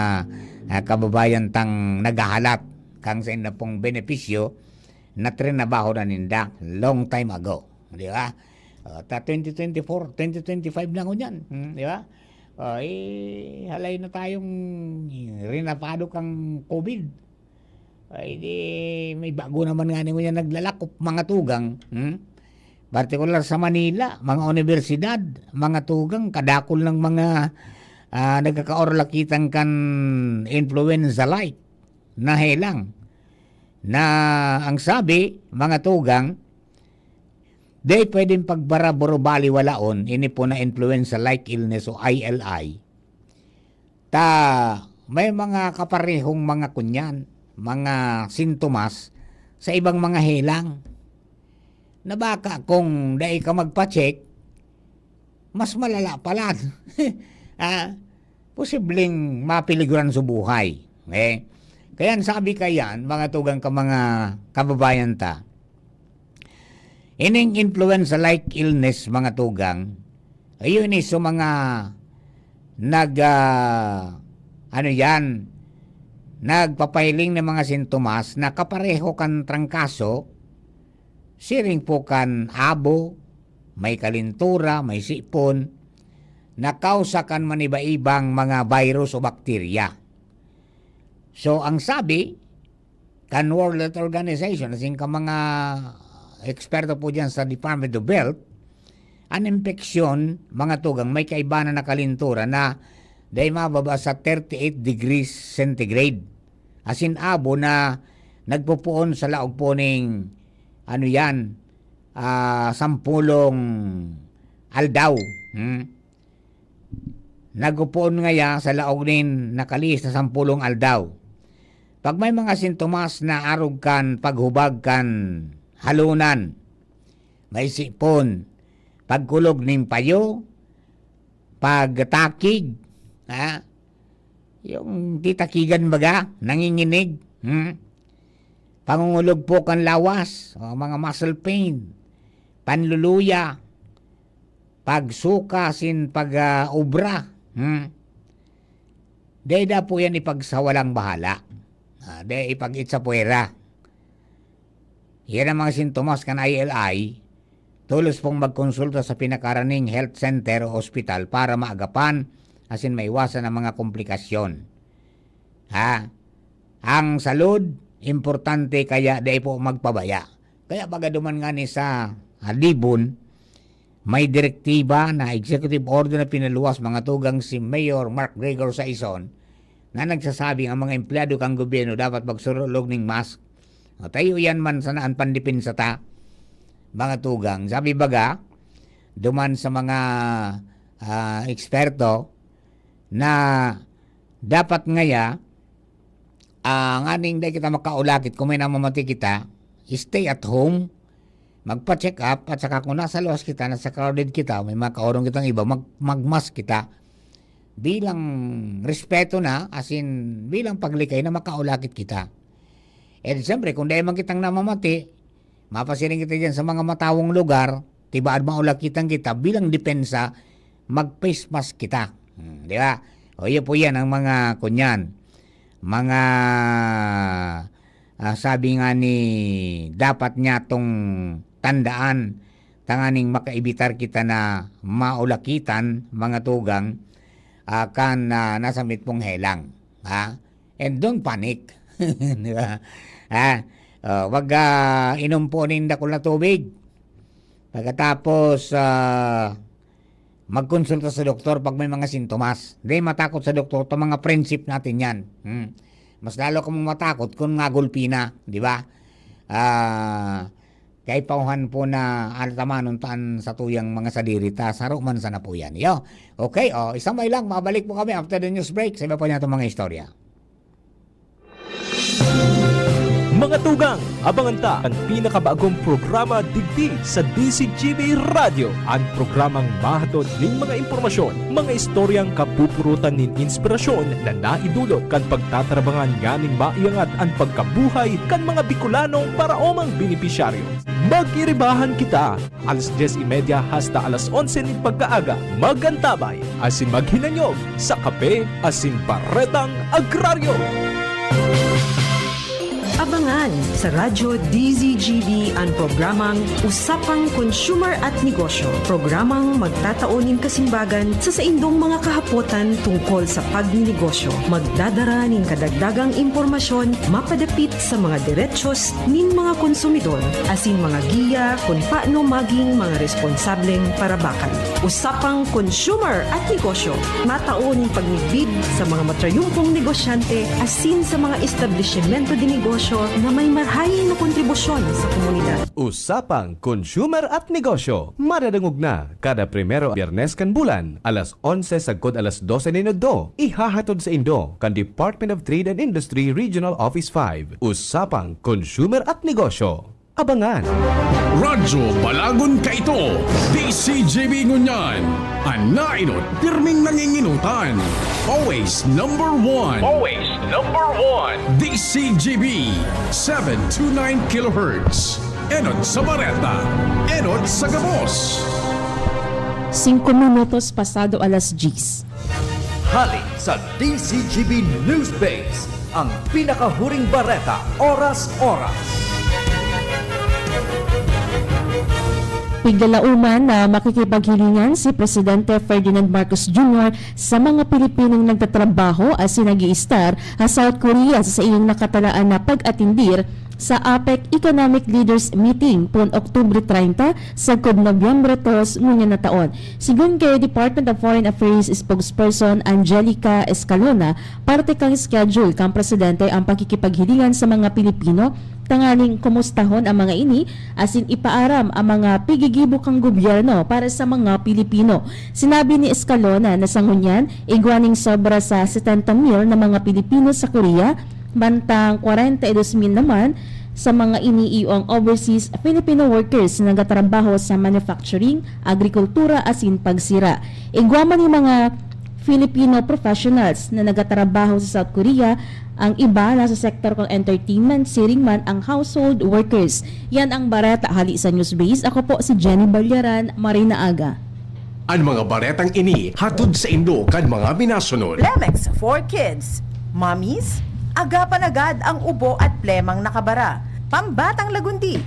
ah, kababayan tang naghahalat kang sainda pong benepisyo na trinabaho na ninda long time ago. Di ba? O, ta twenty twenty-four, twenty twenty-five na ngunyan. Hmm, di ba? O, eh, halay na tayong rinapado kang COVID. Ay, di, may bago naman nga ngunyan naglalakop, mga tugang, hmm? Partikular sa Manila, mga unibersidad, mga tugang, kadakol ng mga, ah, nagkakaorlakitan kan influenza-like na helang. Na ang sabi, mga tugang, di pwedeng pagbaraburo-baliwalaon, ini po na influenza-like illness o I L I. Ta may mga kaparehong mga kunyan, mga sintomas sa ibang mga helang, na baka kung dai ka magpa-check, mas malala pala. Ah, posibleng mapeliguran sa buhay. Eh, kaya ang sabi kayan, mga tugang ka, mga kababayan ta, ining influenza-like illness, mga tugang, ayun, eh, so mga nag, ah, ano yan, nagpapahiling ng mga sintomas na kapareho kan trangkaso, siring po kan abo, may kalintura, may sipon, na kausa kan maniba-ibang mga virus o bakterya. So, ang sabi kan World Health Organization, asin ka mga eksperto po diyan sa Department of Health, ang impeksyon, mga tugang, may kaibanan na kalintura na dai mababa sa thirty-eight degrees centigrade. Asin abo na nagpupuon sa laog po ning, ano yan, ah, sampulong aldaw. Hmm? Nagpupuon ngaya sa laog nin nakalihis na sampulong aldaw. Pag may mga sintomas na arog kan paghubag kan halonan, may sipon, pagkulog nin payo, pagtakig, ha? Yung titakigan baga, nanginginig, hmm? Pangungulog po kan lawas, o mga muscle pain, panluluya, pagsuka sin pag, ah, obra, hmm? Dai da po yan ipagsawalang bahala. Ah, dai ipag-itsa puwera. Yan ang mga sintomas kan I L I. Tolos pong magkonsulta sa pinakaraning health center o ospital para maagapan asin maiwasan ang mga komplikasyon. Ha? Ang salud, importante kaya dai po magpabaya. Kaya baga duman ngani sa, ah, Libon, may direktiba na executive order na pinaluwas, mga tugang, si Mayor Mark Gregor Saison, na nagsasabing ang mga empleyado kan gobyerno dapat magsurulog ning mask. O, tayo yan man sana ang pandepensa ta, mga tugang. Sabi baga, duman sa mga, ah, eksperto, na dapat ngaya, ah, nganing dai kita makaulakit kung may namamati kita, stay at home, magpa-check up, at saka kung nasa luwas kita, nasa crowded kita, may mga kaorong kitang iba, mag-, mag-mask kita. Bilang respeto na, as in, bilang paglikay na makaulakit kita. And siyempre, kung dai man kitang namamati, mapasiring kita diyan sa mga matawong lugar, tibaan maulakitan kita bilang depensa mag-face mask kita. Hmm, di ba? O, iyo po yan ang mga, kunyan, mga, ah, sabi nga ni, dapat niya tong tandaan, tanganing makaibitar kita na maulakitan, mga tugang, ah, kan, ah, nasa mitmong helang. Ha? And don't panic. Di ba? Ha? Oh, wag, ah, inom po ning dakul na tubig. Pagkatapos, ah, magkonsulta sa doktor pag may mga sintomas. Hindi matakot sa doktor, ito mga friendship natin yan. Hmm. Mas lalo kamong matakot kung ngagulpi na, di ba? Ah, kay pauhan po na alta manuntaan sa tuyang mga sadiri ta, saro man sana po yan. Yo, okay, oh, isang may lang, mabalik po kami after the news break sa iba pa niya itong mga istorya. Mga tugang, abangan ta an pinakabagong programa digdi sa D Z G B Radyo, an programang mahatod nin mga impormasyon, mga istoryang kapupurutan nin inspirasyon na naidulot kan pagtatarabangan nganing maiangat an pagkabuhay kan mga Bicolanong paraomang benepisyaryo. Mag-iribahan kita! Alas dyes y media hasta alas onse nin pagkaaga, mag-antabay asin maghinanyog sa Kape asin Baretang Agraryo. Abangan sa Radyo D Z G B an programang Usapang Consumer at Negosyo, programang magtatao nin kasimbagan sa saindong mga kahapotan tungkol sa pagninegosyo. Magdadara nin kadagdagang impormasyon mapadapit sa mga derechos nin mga konsumidor asin mga giya kun paano maging mga responsableng parabakan. Usapang Consumer at Negosyo, matao nin pagmidbid sa mga matrayumpong negosyante asin sa mga establisimento de negosyo na may marahay na kontribusyon sa komunidad. Usapang Consumer at Negosyo, madadangog na kada primero Biyernes kan bulan, alas onse sagkod alas dose nin udto. Ihahatod saindo kan Department of Trade and Industry Regional Office five. Usapang Consumer at Negosyo. Abangan! Radyo Balagon Kaito, D C G B ngunyan. An nainot, pirming nanginginotan. Always number one. Always number one. D C G B, seven two nine kilohertz. Enot sa Bareta, enot sa gabos. Singko minutos pasado alas diyes. Hali sa D C G B News Base, ang pinakahuring bareta, oras-oras. Piglalauman na makikipaghilingan si Presidente Ferdinand Marcos Junior sa mga Pilipinong nagtatrabaho asin nag-iistar ha South Korea sa saiyang nakatalaan na pag-atindir sa APEC Economic Leaders Meeting pon Oktubre treinta sagkod Nobyembre dos ngunyan na taon. Sigon kay Department of Foreign Affairs spokesperson Angelica Escalona, parte kan schedule kan presidente ang pakikipaghilingan sa mga Pilipino tanganing kumustahon ang mga ini asin ipaaram ang mga pigigibo kan gobyerno para sa mga Pilipino. Sinabi ni Escalona na sa ngunyan, igwa nin sobra sa setenta mil na mga Pilipino sa Korea, mantang kwarenta y dos mil naman sa mga ini iyo ang overseas Filipino workers na nagtatrabaho sa manufacturing, agrikultura asin pagsira. Igwa man nin mga Filipino professionals na nagtatrabaho sa South Korea, ang iba nasa sektor kan entertainment, siring man ang household workers. Yan ang bareta hali sa Newsbase. Ako po si Jenny Balyaran, maray na aga. An mga baretang ini hatod saindo kan mga minasunod. Plemex for Kids. Mommies, agapan agad ang ubo at plemang nakabara. Pambatang lagundi.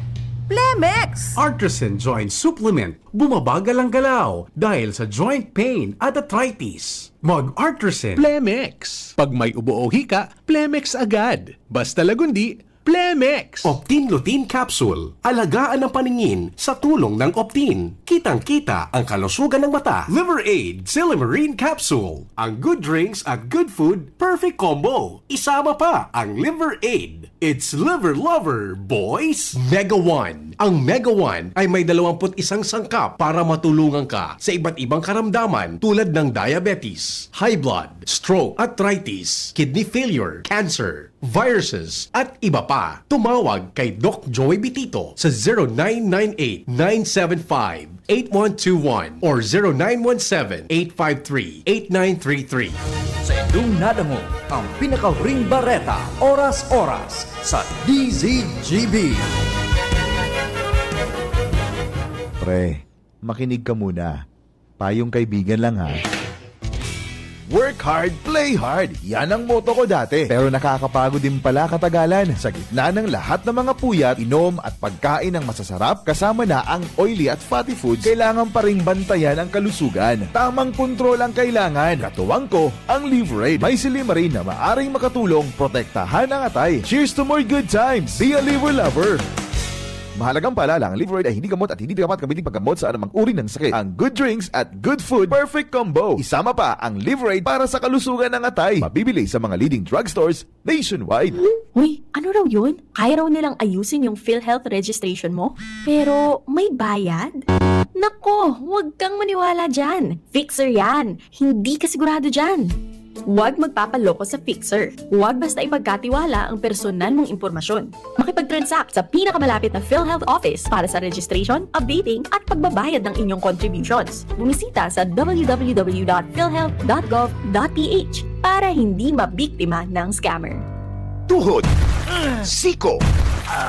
Plemex! Artisan Joint Supplement. Bumabagal ang galaw dahil sa joint pain at arthritis. Mag-Artisan. Plemex. Pag may ubo o hika, Plemex agad. Basta lagundi, Plemex! Optin Lutein Capsule. Alagaan ang paningin sa tulong ng Optin. Kitang-kita ang kalusugan ng mata. Liver Aid, Silymarin Capsule. Ang good drinks at good food, perfect combo. Isama pa ang Liver Aid. It's Liver Lover, boys! Mega One. Ang Mega One ay may dalawampu't isang sangkap para matulungan ka sa iba't ibang karamdaman tulad ng diabetes, high blood, stroke, arthritis, kidney failure, cancer, viruses, at iba pa. Tumawag kay Doc Joey Bitito sa zero nine nine eight, nine seven five, eight one two one or zero nine one seven, eight five three, eight nine three three. Sa indong nadangog ang pinakahuring bareta, oras-oras, sa D Z G B. Pre, makinig ka muna. Payong kaibigan lang, ha. Work hard, play hard. Yan ang motto ko dati. Pero nakakapagod din pala katagalan. Sa gitna ng lahat ng mga puyat, inom at pagkain ng masasarap, kasama na ang oily at fatty foods, kailangan pa ring bantayan ang kalusugan. Tamang kontrol ang kailangan. Katuwang ko, ang Liverade. May silymarin na maaring makatulong protektahan ang atay. Cheers to more good times! Be a Liver Lover! Mahalagang paalala, ang Liverade ay hindi gamot at hindi dapat gamitin paggamot sa anumang uri ng sakit. Ang good drinks at good food, perfect combo. Isama pa ang Liverade para sa kalusugan ng atay. Mabibili sa mga leading drugstores nationwide. Uy, ano raw yun? Kaya raw nilang ayusin yung PhilHealth registration mo? Pero may bayad? Nako, huwag kang maniwala dyan. Fixer yan. Hindi ka sigurado dyan. Huwag magpapaloko sa fixer. Huwag basta ipagkatiwala ang personal mong impormasyon. Makipag-transact sa pinakamalapit na PhilHealth office para sa registration, updating, at pagbabayad ng inyong contributions. Bumisita sa w w w dot philhealth dot gov dot p h para hindi mabiktima ng scammer. Tuhod, siko,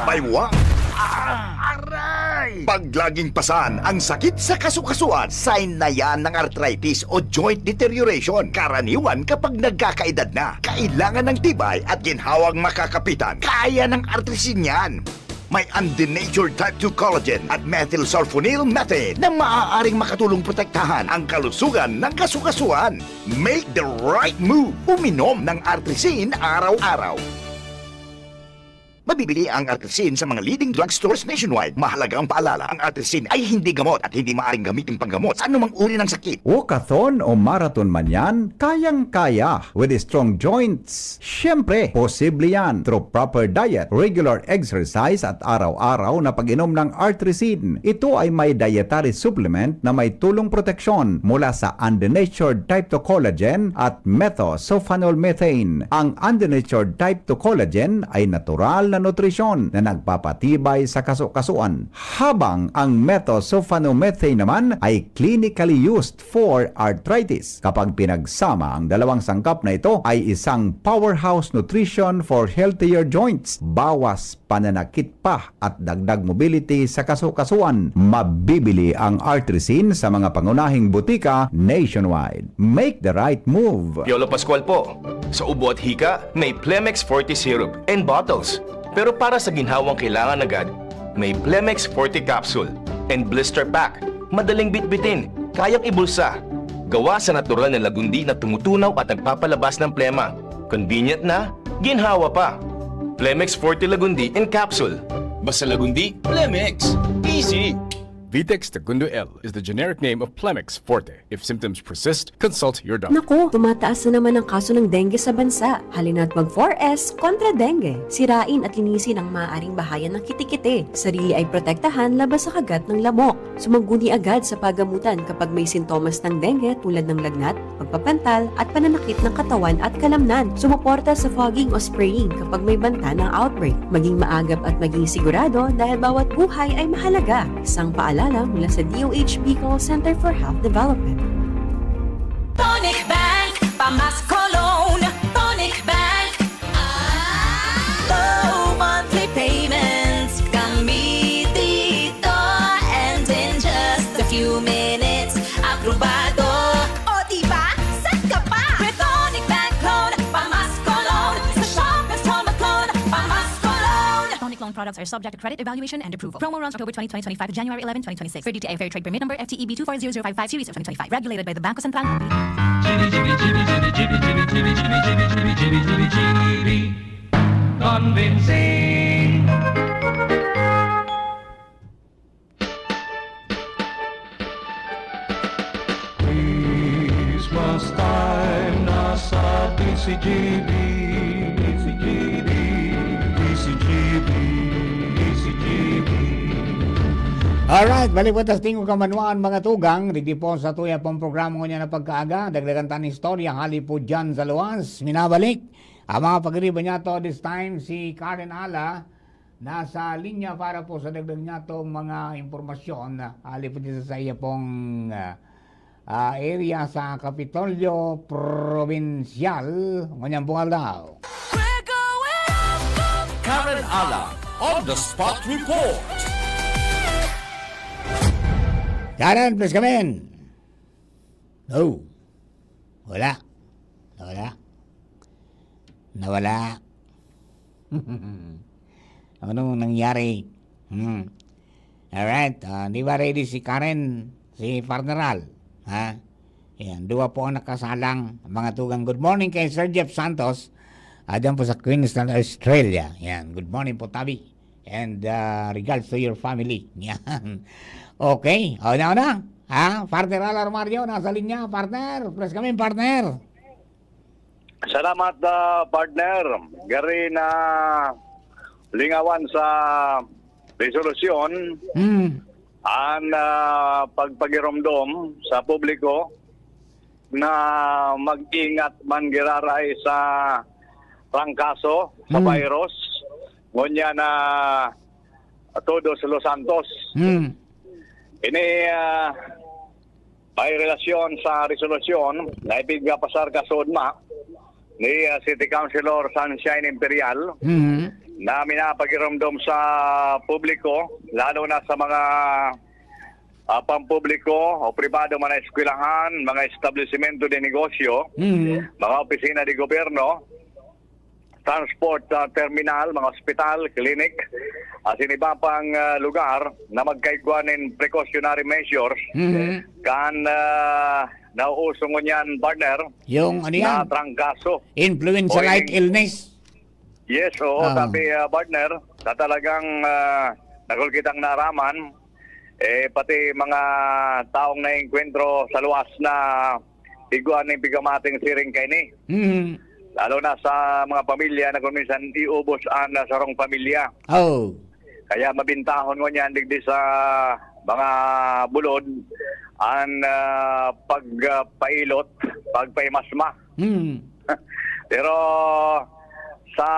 baywang, aray! Pag laging pasan ang sakit sa kasukasuan, sign na yan ng arthritis o joint deterioration. Karaniwan kapag nagkakaedad na, kailangan ng tibay at ginhawang makakapitan. Kaya ng artrisin yan. May undenatured type two collagen at methylsulfonyl methane na maaaring makatulong protektahan ang kalusugan ng kasukasuan. Make the right move. Uminom ng Artrisin araw-araw. Mabibili ang Artrisin sa mga leading drugstores nationwide. Mahalagang paalala, ang Artrisin ay hindi gamot at hindi maaaring gamitin panggamot sa anumang uri ng sakit. Walkathon o marathon man yan, kayang-kaya with strong joints. Siyempre, posible yan through proper diet, regular exercise at araw-araw na pag-inom ng Artrisin. Ito ay may dietary supplement na may tulong proteksyon mula sa undenatured type two collagen at methylsulfonyl methane. Ang undenatured type two collagen ay natural na nutrisyon na nagpapatibay sa kasukasuan, habang ang methylsulfonyl methane naman ay clinically used for arthritis. Kapag pinagsama, ang dalawang sangkap na ito ay isang powerhouse nutrition for healthier joints. Bawas pananakit pa at dagdag mobility sa kasukasuan. Mabibili ang Artrisin sa mga pangunahing butika nationwide. Make the right move! Piolo Pascual po. Sa ubo at hika, may Plemex Forte Syrup and bottles. Pero para sa ginhawang kailangan agad, may Plemex Forte Capsule and Blister Pack. Madaling bitbitin, kayang ibulsa. Gawa sa natural na lagundi na tumutunaw at nagpapalabas ng plema. Convenient na, ginhawa pa. Plemex Forte Lagundi in Capsule. Basta Lagundi, Plemex. Easy! Vitex Tagundo L is the generic name of Plemex Forte. If symptoms persist, consult your doctor. Naku, tumataas na naman ang kaso ng dengue sa bansa. Halina't mag four S kontra dengue. Sirain at linisin ang maaaring bahayan ng kitikite. Sarili ay protektahan laban sa kagat ng lamok. Sumangguni agad sa pagamutan kapag may sintomas ng dengue tulad ng lagnat, pagpapantal, at pananakit ng katawan at kalamnan. Sumuporta sa fogging o spraying kapag may banta ng outbreak. Maging maagap at maging sigurado dahil bawat buhay ay mahalaga. Isang paalala mula sa D O H Bicol Center for Health Development. Tonic Bank, Pamas Cologne. Tonic Bank. Low monthly payments. Gamitin ito and in just a few minutes, aprobado. O diba? Set ka pa! With Tonic Bank Loan, Pamas Cologne. Sa Shoppers, Tomac Loan, Pamas Cologne. Tonic loan products are subject to credit evaluation and approval. Promo runs October twenty, twenty twenty-five to January eleven, twenty twenty-six. Per D T I Fair Trade Permit Number F T E B two four zero zero five five series of twenty twenty-five. Regulated by the Bangko Sentral ng Pilipinas. Convincing. Christmas time na sa D C G B, D C G B, D C G B, D C G B. Alright, balik po tas tingog ka manwaan, mga tugang. Digdi po sa tuya pong programa ngunyan na pagkaaga. Dagdagan ta nin istorya, hali po dyan sa luwas. Minabalik ang mga pagiriba niya to. This time, si Karen Ala nasa linya para po sa dagdag niya tong mga impormasyon. Hali po dito sa iya pong ah, ah, area sa Kapitolyo Probinsyal. Ngunyan pong aldaw. Karen Ala on the spot report. Karen, please come in. Oh, wala. Nawala. Nawala. Anong nangyari? Hmm. Alright. Ah, di ba ready si Karen, si Partner Al? Ha? Yan. Dua po ang nakasalang, mga tugang. Good morning kay Sir Jeff Santos. Ah, dyan po sa Queensland, Australia. Yan. Good morning po, Tabi. And, ah, regards to your family. Yan. Okay. O, na, na. Ha? Partner Al Armario, nasa linya, partner. Press kami, partner. Salamat, ah, partner. Gari na lingawan sa resolusyon Hmm. an, ah, pagpagiromdom sa publiko na mag-ingat man giraray sa trangkaso, sa Hmm. virus. Ngunyan na Todos Los Santos. Hmm. Ini, ah, may relasyon sa resolusyon na ipigpapasar kasuodma ni, ah, City Councilor Sunshine Imperial Hmm. na minapagiromdom sa publiko, lalo na sa mga, ah, pampubliko o pribado man na eskwelahan, mga establisimento de negosyo, Hmm. mga opisina de gobyerno, transport, ah, terminal, mga ospital, clinic, asin iba pang, ah, lugar na magkaigwa nin precautionary measures Mhm. kan, ah, nauuso ngunyan, partner, Yung ano na yan? trangkaso. Influenza-like O in- illness. Yes, oo, Ah. sabi, ah, partner, na talagang, ah, nagulkitang naraman, eh, pati mga taong naengkwentro sa luwas na igwa nin pigamating siring kaini. Mhm. Lalo na sa mga pamilya na kung minsan iubos an, ah, sarong pamilya. Oh. Kaya mabintahon ngunyan digdi sa mga bulod an, ah, pag, ah, pailot, pagpaimasma. Hmm. Pero sa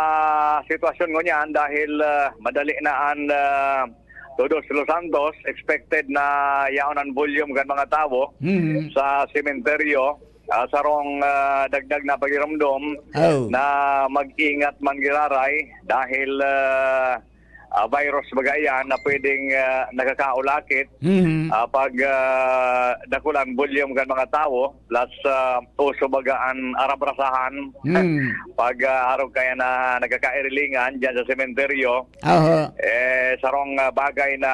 sitwasyon ngunyan, dahil, ah, madali na an, ah, Todos Los Santos, expected na yaon an volume kan mga tawo Mhm. sa sementeryo, ah, sarong, ah, dagdag na pagiromdom Oh. na mag-ingat man giraray dahil, ah, ah, virus baga iyan na pwedeng, ah, nakakaulakit, Mhm. ah, pag, ah, dakulan volume kan mga tawo, plus, ah, uso baga an arabrasahan. Hmm. Pag, ah, arog kaya na nagkakairilingan diyan sa sementeryo, Oho. eh, sarong, ah, bagay na,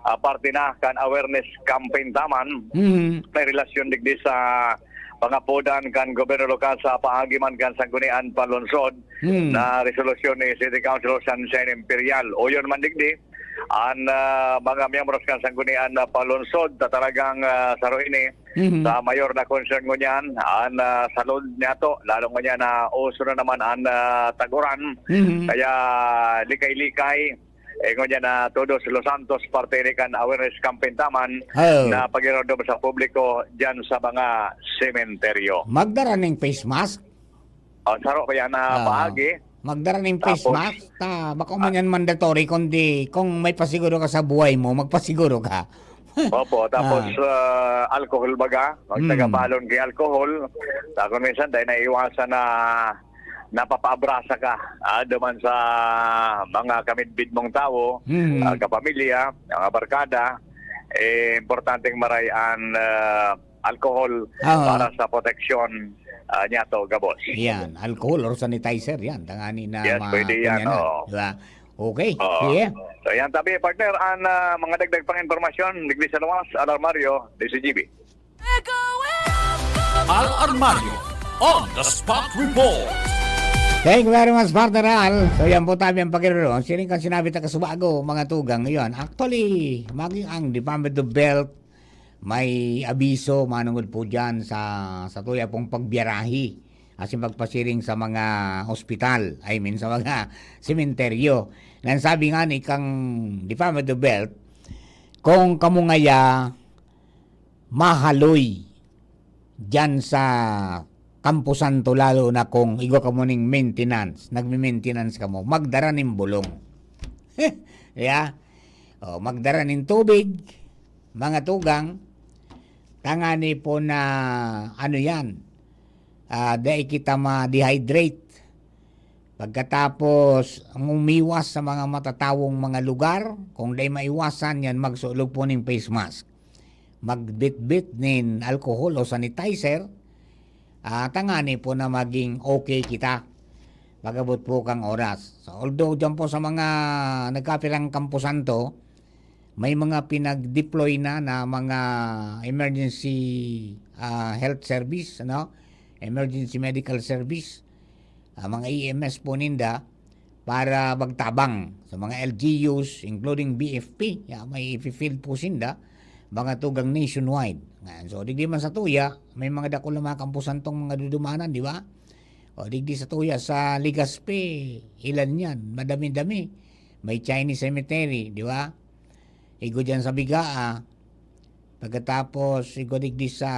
ah, parte na kan awareness campaign taman. Mhm. May relasyon digdi sa pangapodan kan gobyerno lokal sa paagi man kan Sanggunian Panlungsod Hmm. na resolusyon ni City Councilor Sunshine Imperial. Uyon man digdi, an, ah, mga miyembros kan Sanggunian na Panlungsod na talagang, ah, saro ini Mhm. sa mayor na concern ngunyan, an, ah, salud niyato, lalo ngunyan na uso na naman an, ah, taguran. Mhm. Kaya likay-likay, eh, ngunyan na Todos Los Santos, parte ni kan awareness campaign taman Oh. na pagiromdom sa publiko diyan sa mga sementeryo. Magdara ning face mask? Oh, saro pa yan na Ah, paagi. Magdara ning face Tapos, mask, ta, bako man ah, yan mandatory, kundi kung may pasiguro ka sa buhay mo, magpasiguro ka. Opo, tapos, Ah. ah, alcohol baga, Hmm. magtagabalon kay alcohol. Ta, kung minsan, dahil naiiwasan na napapaabrasa ka, ah, duman sa mga kamidbid mong tawo, Hmm. ah, kapamilya, mga barkada, eh, importanteng maray an, ah, alcohol Oo. para sa proteksyon, ah, niyato gabos. Yan, alcohol or sanitizer, yan, tangani na Yes, ma-, pwede yan, yan na, oo. di ba? Okay, Oo. sige. So, yan tabi, partner, an, ah, mga dagdag pang impormasyon, digdi sa luwas, Alarmario, D C G B. Al Armario on the spot report. Thank you very much, partner Al. So, yan po tabi ang pagkiroro. Ang siring kan sinabi ta kasubago, mga tugang, ngayon. Actually, maging ang Department of Health, may abiso manungod po diyan sa, sa tuya pong pagbiyarahi asin pagpasiring sa mga ospital, I mean, sa mga sementeryo. Nang sabi nga ni kang Department of Health, kung kamo ngaya mahaloy diyan sa Camposanto, lalo na kung igwa kamo ning maintenance, nagme-maintenance kamo, magdara nin bulong. Yeah? O, magdara nin tubig, mga tugang, tangani po na, ano yan, ah, dai kita ma-dehydrate. Pagkatapos, ang umiwas sa mga matatawong mga lugar, kung dai maiwasan yan, magsulog po ning face mask. magbitbit nin alcohol o sanitizer, ah, tangani po na maging okay kita pag-abot po kang oras. So, although diyan po sa mga nagkapirang kampusan to, may mga pinag-deploy na, na mga emergency, ah, health service, ano? Emergency medical service, ah, mga E M S po ninda para magtabang sa mga L G Us, including B F P. Ya, may ifi-field po sinda, mga tugang nationwide. Ngayon, so, digdi man sa tuya, may mga dakul na mga kampusan tong mga dudumanan, di ba? O, digdi sa tuya, sa Legazpi, ilan yan? Madami-dami. May Chinese cemetery, di ba? Igo dyan sa Bigaa. Pagkatapos, igo digdi sa,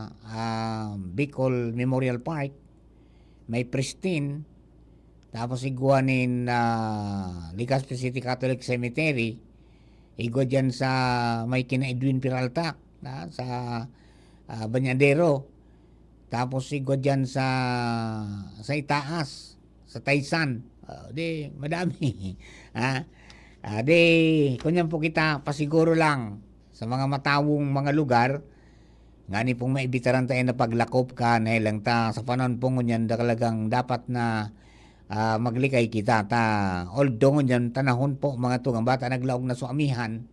ah, Bicol Memorial Park. May Pristine. Tapos igwa nin, ah, Legazpi City Catholic Cemetery. Igwa dyan sa may kina Edwin Peralta, na, sa, ah, Bañadero. Tapos igwa dyan sa, sa itaas, sa Taysan. Ah, di, madami. Ha? Ah, di, kunyan po kita, pasiguro lang sa mga matawong mga lugar, ngani pong maibitaran tayo na paglakop ka, na lang ta, sa panahon po ngunyan, talagang dapat na, ah, maglikay kita. Ta, although ngunyan, tanahon po, mga tugang bata, naglaog na so amihan,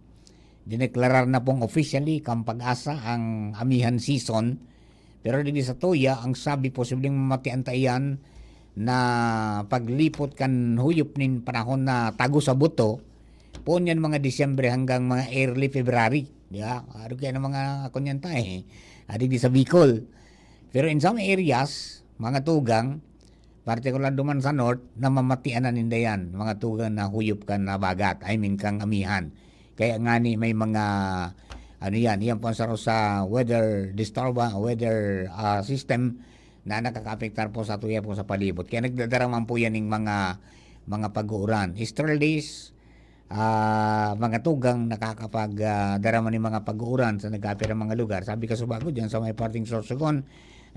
dineklarar na pong officially, kang pag-asa ang amihan season. Pero digdi sa tuya, ang sabi, posibleng mamatian ta iyan na paglipot kan huyop nin panahon na tago sa buto, poon yan mga Disyembre hanggang mga early February, di ba? Aro kaya ng mga, ako niyan tayo, eh. Adi di sa Bicol. Pero in some areas, mga tugang, partikular duman sa north, namamatian na ninda yan, mga tugang na huyop kan habagat, I mean, kang amihan. Kaya ngani may mga, ano yan, yan po ang saro sa weather disturba-, weather, ah, system na nakakaapektar po sa tuya po sa palibot. Kaya nagdadara man po yan ng mga, mga pag-uuran. Easterlies, ah, mga tugang nakakapag, ah, dara man ng mga pag-uuran sa nag-aapirang mga lugar. Sabi ka subago dyan sa may parting Sorsogon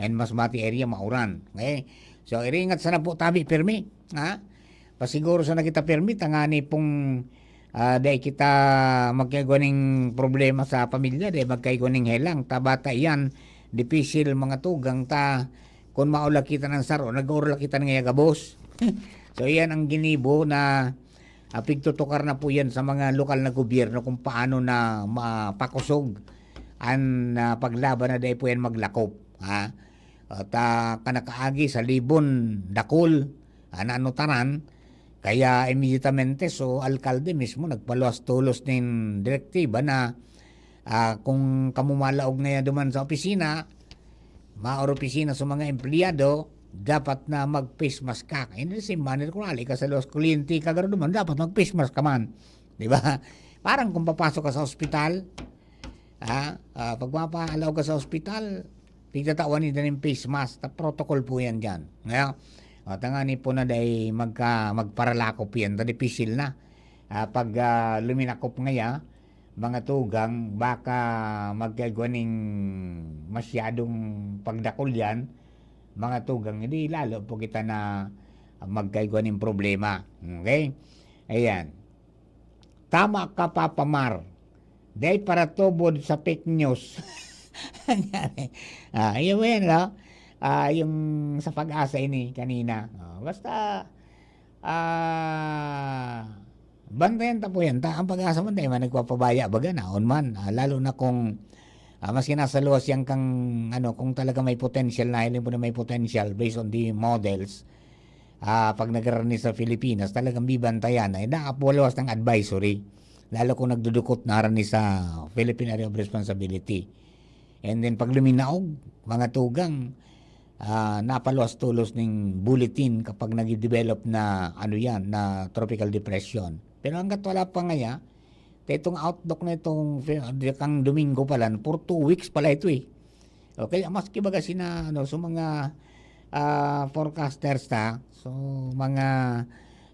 and Masbate area, mauran. Okay? So, iringat sana po tabi pirmi, ha? Pasiguro sana kita pirmi, tangani pong, ah, dai kita magkaigwa ning problema sa pamilya, dai magkaigwa ning helang. Ta bata iyan, dipisil mga tugang ta, kun maula kita ng saro, nag-orla kita ng gabos. So, iyan ang ginibo na, ah, pigtutukar na po yan sa mga lokal na gobyerno kung paano na mapakosog an, ah, paglaban na dai po yan maglakop, ha? At, ah, kanakaagi sa Libon, dakul, ah, na anotaran, kaya immediatamente, so, alkalde mismo nagpaluwas tolos nin direktiba na, ah, kung kamo malaog na yan duman sa opisina, maor opisina sa mga empleyado, dapat na mag-face mask ka. In the same manner, kung ali ka sa luwas kuryente, kagaro duman, dapat mag-face mask ka man. Di ba? Parang kung papasok ka sa ospital, ha? Ah, pag mapaalaw ka sa ospital, pigtatawan ninda nin face mask. Ta protocol po yan dyan. Ngayon, ah, tangani po na dai magka-, magparalakop yan. Ta dipisil na. Ah, pag, ah, luminakop ngaya, mga tugang, baka magkaigwa ning masyadong pagdakul yan, mga tugang, hindi lalo po kita na magkaigwa ning problema. Okay? Ayan. Tama ka, Papa Mar. Dai paratubod sa fake news. Ah, yun mo yan, no? Ah, yung sa Pag-asa ini kanina. Ah, basta, ah, bantayan ta po yan. Ta, ang Pag-asa man, dai man nagpapabaya, baga naon man. Ah, lalo na kung, ah, maski nasa luwas yan kang, ano, kung talaga may potential, nahiling po na may potential based on the models, ah, pag nagrarani sa Pilipinas, talagang bibantayan. Ay, nakapaluwas ng advisory. Lalo kung nagdudukot na harani sa Philippine Area of Responsibility. And then, pag luminaog, mga tugang, ah, napaluwas tolos ning bulletin kapag nag-develop na, ano yan, na tropical depression. Pero hanggat wala pa ngaya, ta itong outlook na itong fe-, kang Domingo pa lang, for two weeks pala ito eh. Okay, maski baga sina, ano, so mga, ah, forecasters ta, so mga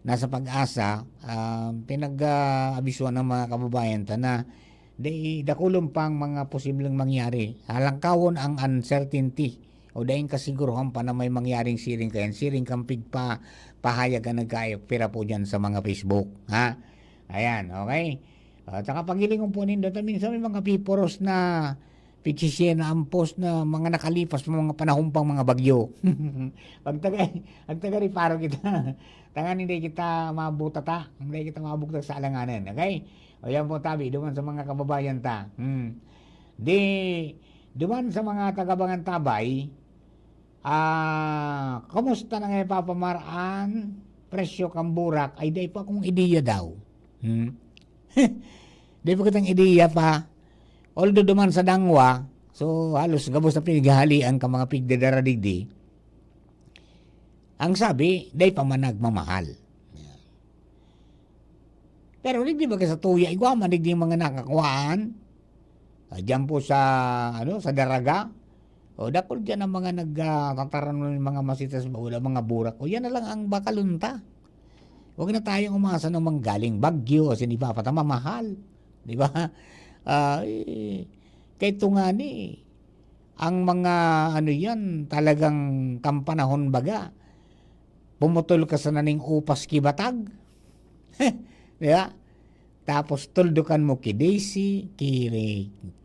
nasa Pag-asa, ah, pinag-aabisuhan ng mga kababayan ta na di, dakulon pang mga posibleng mangyari. Halangkawon ang uncertainty o daing kasiguruhan pa na may mangyaring siring kayan, siring kang pigpa-, pahayag ang nagkaapira po dyan sa mga Facebook, ha? Ayan, okay? At saka paghilingon po nindo, ta minsan may mga piporos na, Pigsisihan na ang post na mga nakalipas, mga panahon pang mga bagyo. Pag taga, pag taga-reparo kita, tangan hindi kita mabutata, hindi kita mabugtak sa alanganan, okay? O yan po, tabi, duman sa mga kababayan ta. Hmm. Di, duman sa mga taga-Bangantabay, ah, kumusta na nga papamaraan, presyo kang burak, ay dai pa akong ideya daw. Hmm. Dai pa kitang ideya pa. Although duman sa Dangwa, so halos gabos na pinaghahalian ka mga pigdadara digdi. Ang sabi, dai pa man nagmamahal. Pero digdi ba sa tuya, igwa man digdi mga nakakuhaan? Ah, diyan po sa, ano, sa Daraga. O, dakul diyan ang mga nag, ah, tataram ng mga masitas, wala mga burak. O, yan na lang ang bakalunta. Huwag na tayong umasa ng manggaling bagyo, kasi di pa mamahal. Di ba? Ah, eh, kay tunga ni, ang mga, ano yan, talagang kampanahon baga, pumutol ka sa naning upas kibatag. Di ba? Tapos tuldukan mo ki Daisy, ki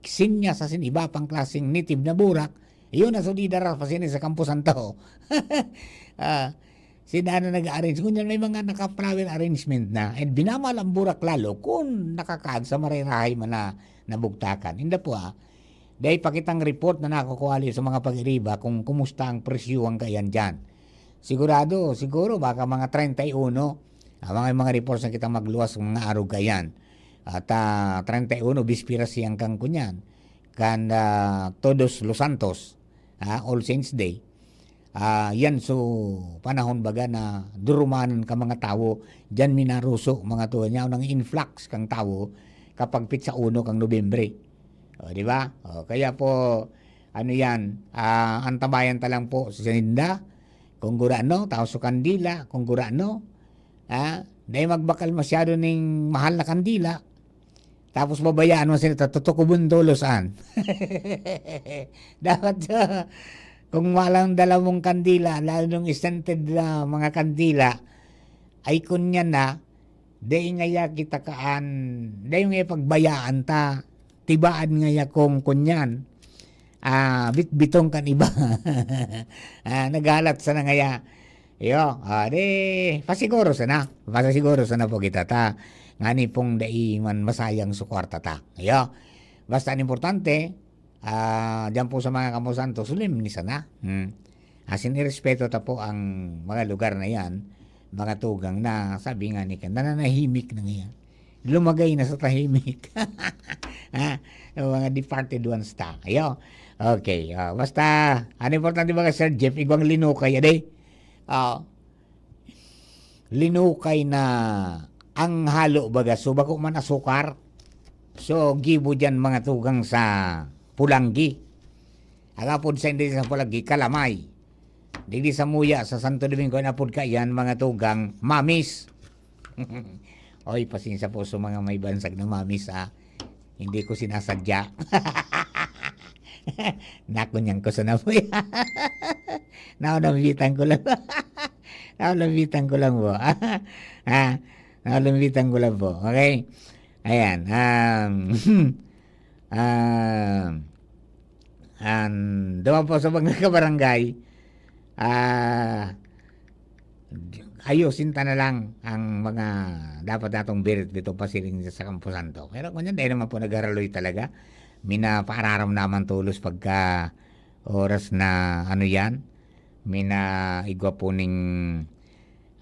Sinyas, asin iba pang klaseng native na burak. Yun na, so di dara pa sini sa Campo Santo. Ah, si Dana nag-arrange. Ngunyan may mga naka-flower arrangement na. And binamahal ang burak lalo kung nakakaag sa marerahay man na nabugtakan. Inda po, ah. Dai pa kitang report na nakukuha sa mga pag-iriba kung kumusta ang presyo ang kaiyan dyan. Sigurado, siguro baka mga treinta y uno. Ah, mga, mga reports na kita magluwas ng mga arog kaiyan. At, ah, treinta y uno, bispira siyang kang kunyan. Kan, ah, Todos los Santos, ah, All Saints Day. Ah, yan, so, panahon baga na durumanan ka mga tawo, diyan minaruso, mga tuwa niya, nang influx kang tawo kapag pitsa uno kang Nobyembre. O, di ba? O, kaya po, ano yan, ah, antabayan ta lang po sa sinda, kung gurano, tao sa kandila, kung gurano, ah, dahil magbakal masyado ning mahal na kandila, tapos babayaan mo sila, tutukubon tolos an. Dapat, ah, kung walang dala mong kandila, lalo nung scented na mga kandila, ay kunyan na, dai ngaya kita kaan, dai ngaya pagbayaan ta, tibaan ngaya kung kunyan, ah, bitbitong kan iba. Ah, naghalat sana ngaya. Iyo, ah, di, pasiguro sana. Pasiguro sana po kita ta. Ngani pong dai man masayang su kwarta ta. Iyo. Basta ang importante, ah, diyan po sa mga kamposanto, solemne sana. Hmm. Asin irespeto ta po ang mga lugar na yan, mga tugang na sabi nga ni kan, nananahimik na ngayon. Lumagay na sa tahimik. Ha? Yung mga departed ones ta. Ayo. Okay. Ah, basta, ang importante ba, Sir Jeff, igwang linukay, aday? Ah, linukay na ang halo baga, so bako man asukar. So, gibo diyan mga tugang sa Pulanggi. Agapod sa hindi sa Pulanggi, Kalamay. Digdi sa Muya, sa Santo Domingo, napod ka yan, mga tugang, mamis. Oy, pasensya po sa mga may bansag na mamis, ah. Hindi ko sinasadya. Nakunyan ko sa napoy. Naunambitan ko lang. Naunambitan ko lang po. Ah, naunambitan ko lang po. Okay? Ayan. Um, um, and duman po sa mga kabarangay, ah, ayusin ta na lang ang mga dapat natong birit dito pasiring sa Campo Santo. Pero kung yan, dahil naman po nagharaloy talaga, minapaararam naman tulos pagka oras na ano yan, minaigwa po ning,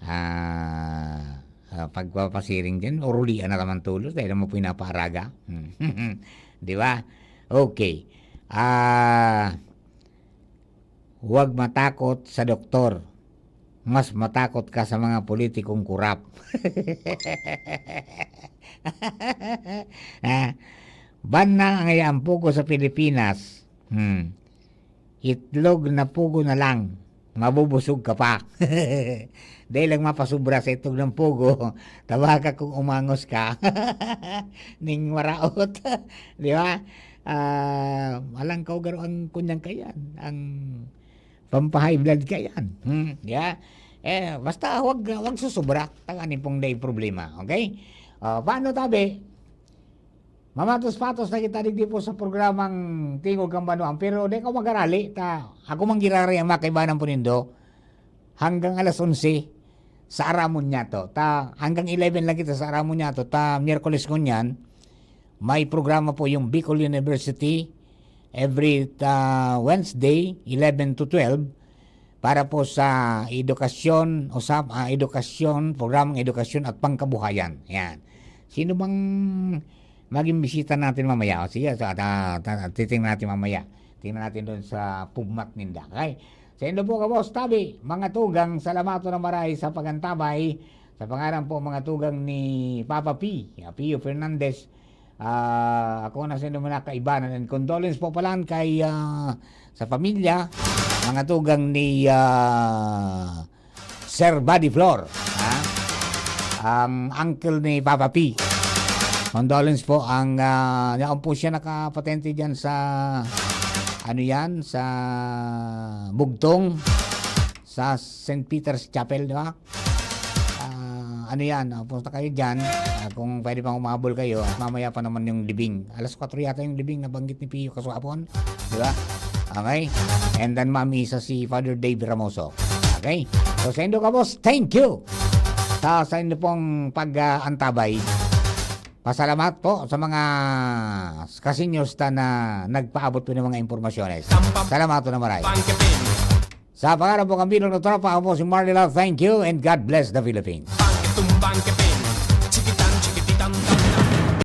ah, ah, pagpapasiring dyan, urulian na naman tulos dahil naman po pinapaaraga. Di ba? Okay. Ah, huwag matakot sa doktor. Mas matakot ka sa mga politikong kurap. Ah, ban na ang ang pugo sa Pilipinas. Hmm. Itlog na pugo na lang. Mabubusog ka pa. Dahil lang mapasubra sa itlog ng pugo, tabaga kung umangos ka. Ning maraot. Di ba? Ah, alang kaugaro ang kunyang kayan. Ang pampa-high blood ka yan. Hmm, yeah. Eh, basta wag, wag susubra. Tanganin pong day problema. Okay? Ah, paano tabi? Mamatos-patos na kita digdi po sa programang Tingog kan Banwaan. Pero di ko mag-arali, ta ako man giraray ang makaibanan po nindo hanggang alas onse sa Aramon Niato. Ta hanggang eleven lang kita sa Aramon Niato. Ta Miyerkules ngunyan, may programa po yung Bicol University every, ah, Wednesday, eleven to twelve, para po sa edukasyon, usap-, ah, edukasyon, programang edukasyon at pangkabuhayan. Yan. Sino bang maging bisita natin mamaya? O, sige, so, ta-, ta-, titingnan natin mamaya. Tingnan natin doon sa PubMat ninda. Okay? Sa indo po, Kabos Tabi, mga tugang, salamaton na maray sa pagantabay. Sa pangaran po, mga tugang ni Papa P, ah, Pio Fernandez, ah, ako na sa indo mga kaibanan. And condolence po pala kay, ah, sa pamilya, mga tugang ni, ah, Sir Buddy Flor, ha? Ang uncle ni Papa P. Condolence po ang, ah, yaon po siya nakapatente dyan sa, ano yan, sa Bugtong, sa Saint Peter's Chapel, di ba? Ah, ano yan, ah, punta kayo dyan. Ah, kung pwede pang umabol kayo, at mamaya pa naman yung libing. Alas kwatro yata yung libing nabanggit ni Pio kaswapon, di ba? Okay? And then mamisa si Father Dave Ramoso. Okay? So sa indo, Kabos, thank you sa, sa indo pong pag-antabay. Pasalamat po sa mga kasinyos ta na nagpaabot po ng mga impormasyones. Salamat po na maray. Sa pangalan po ng Bilog na Tropa, ako po si Marley Love. Thank you and God bless the Philippines.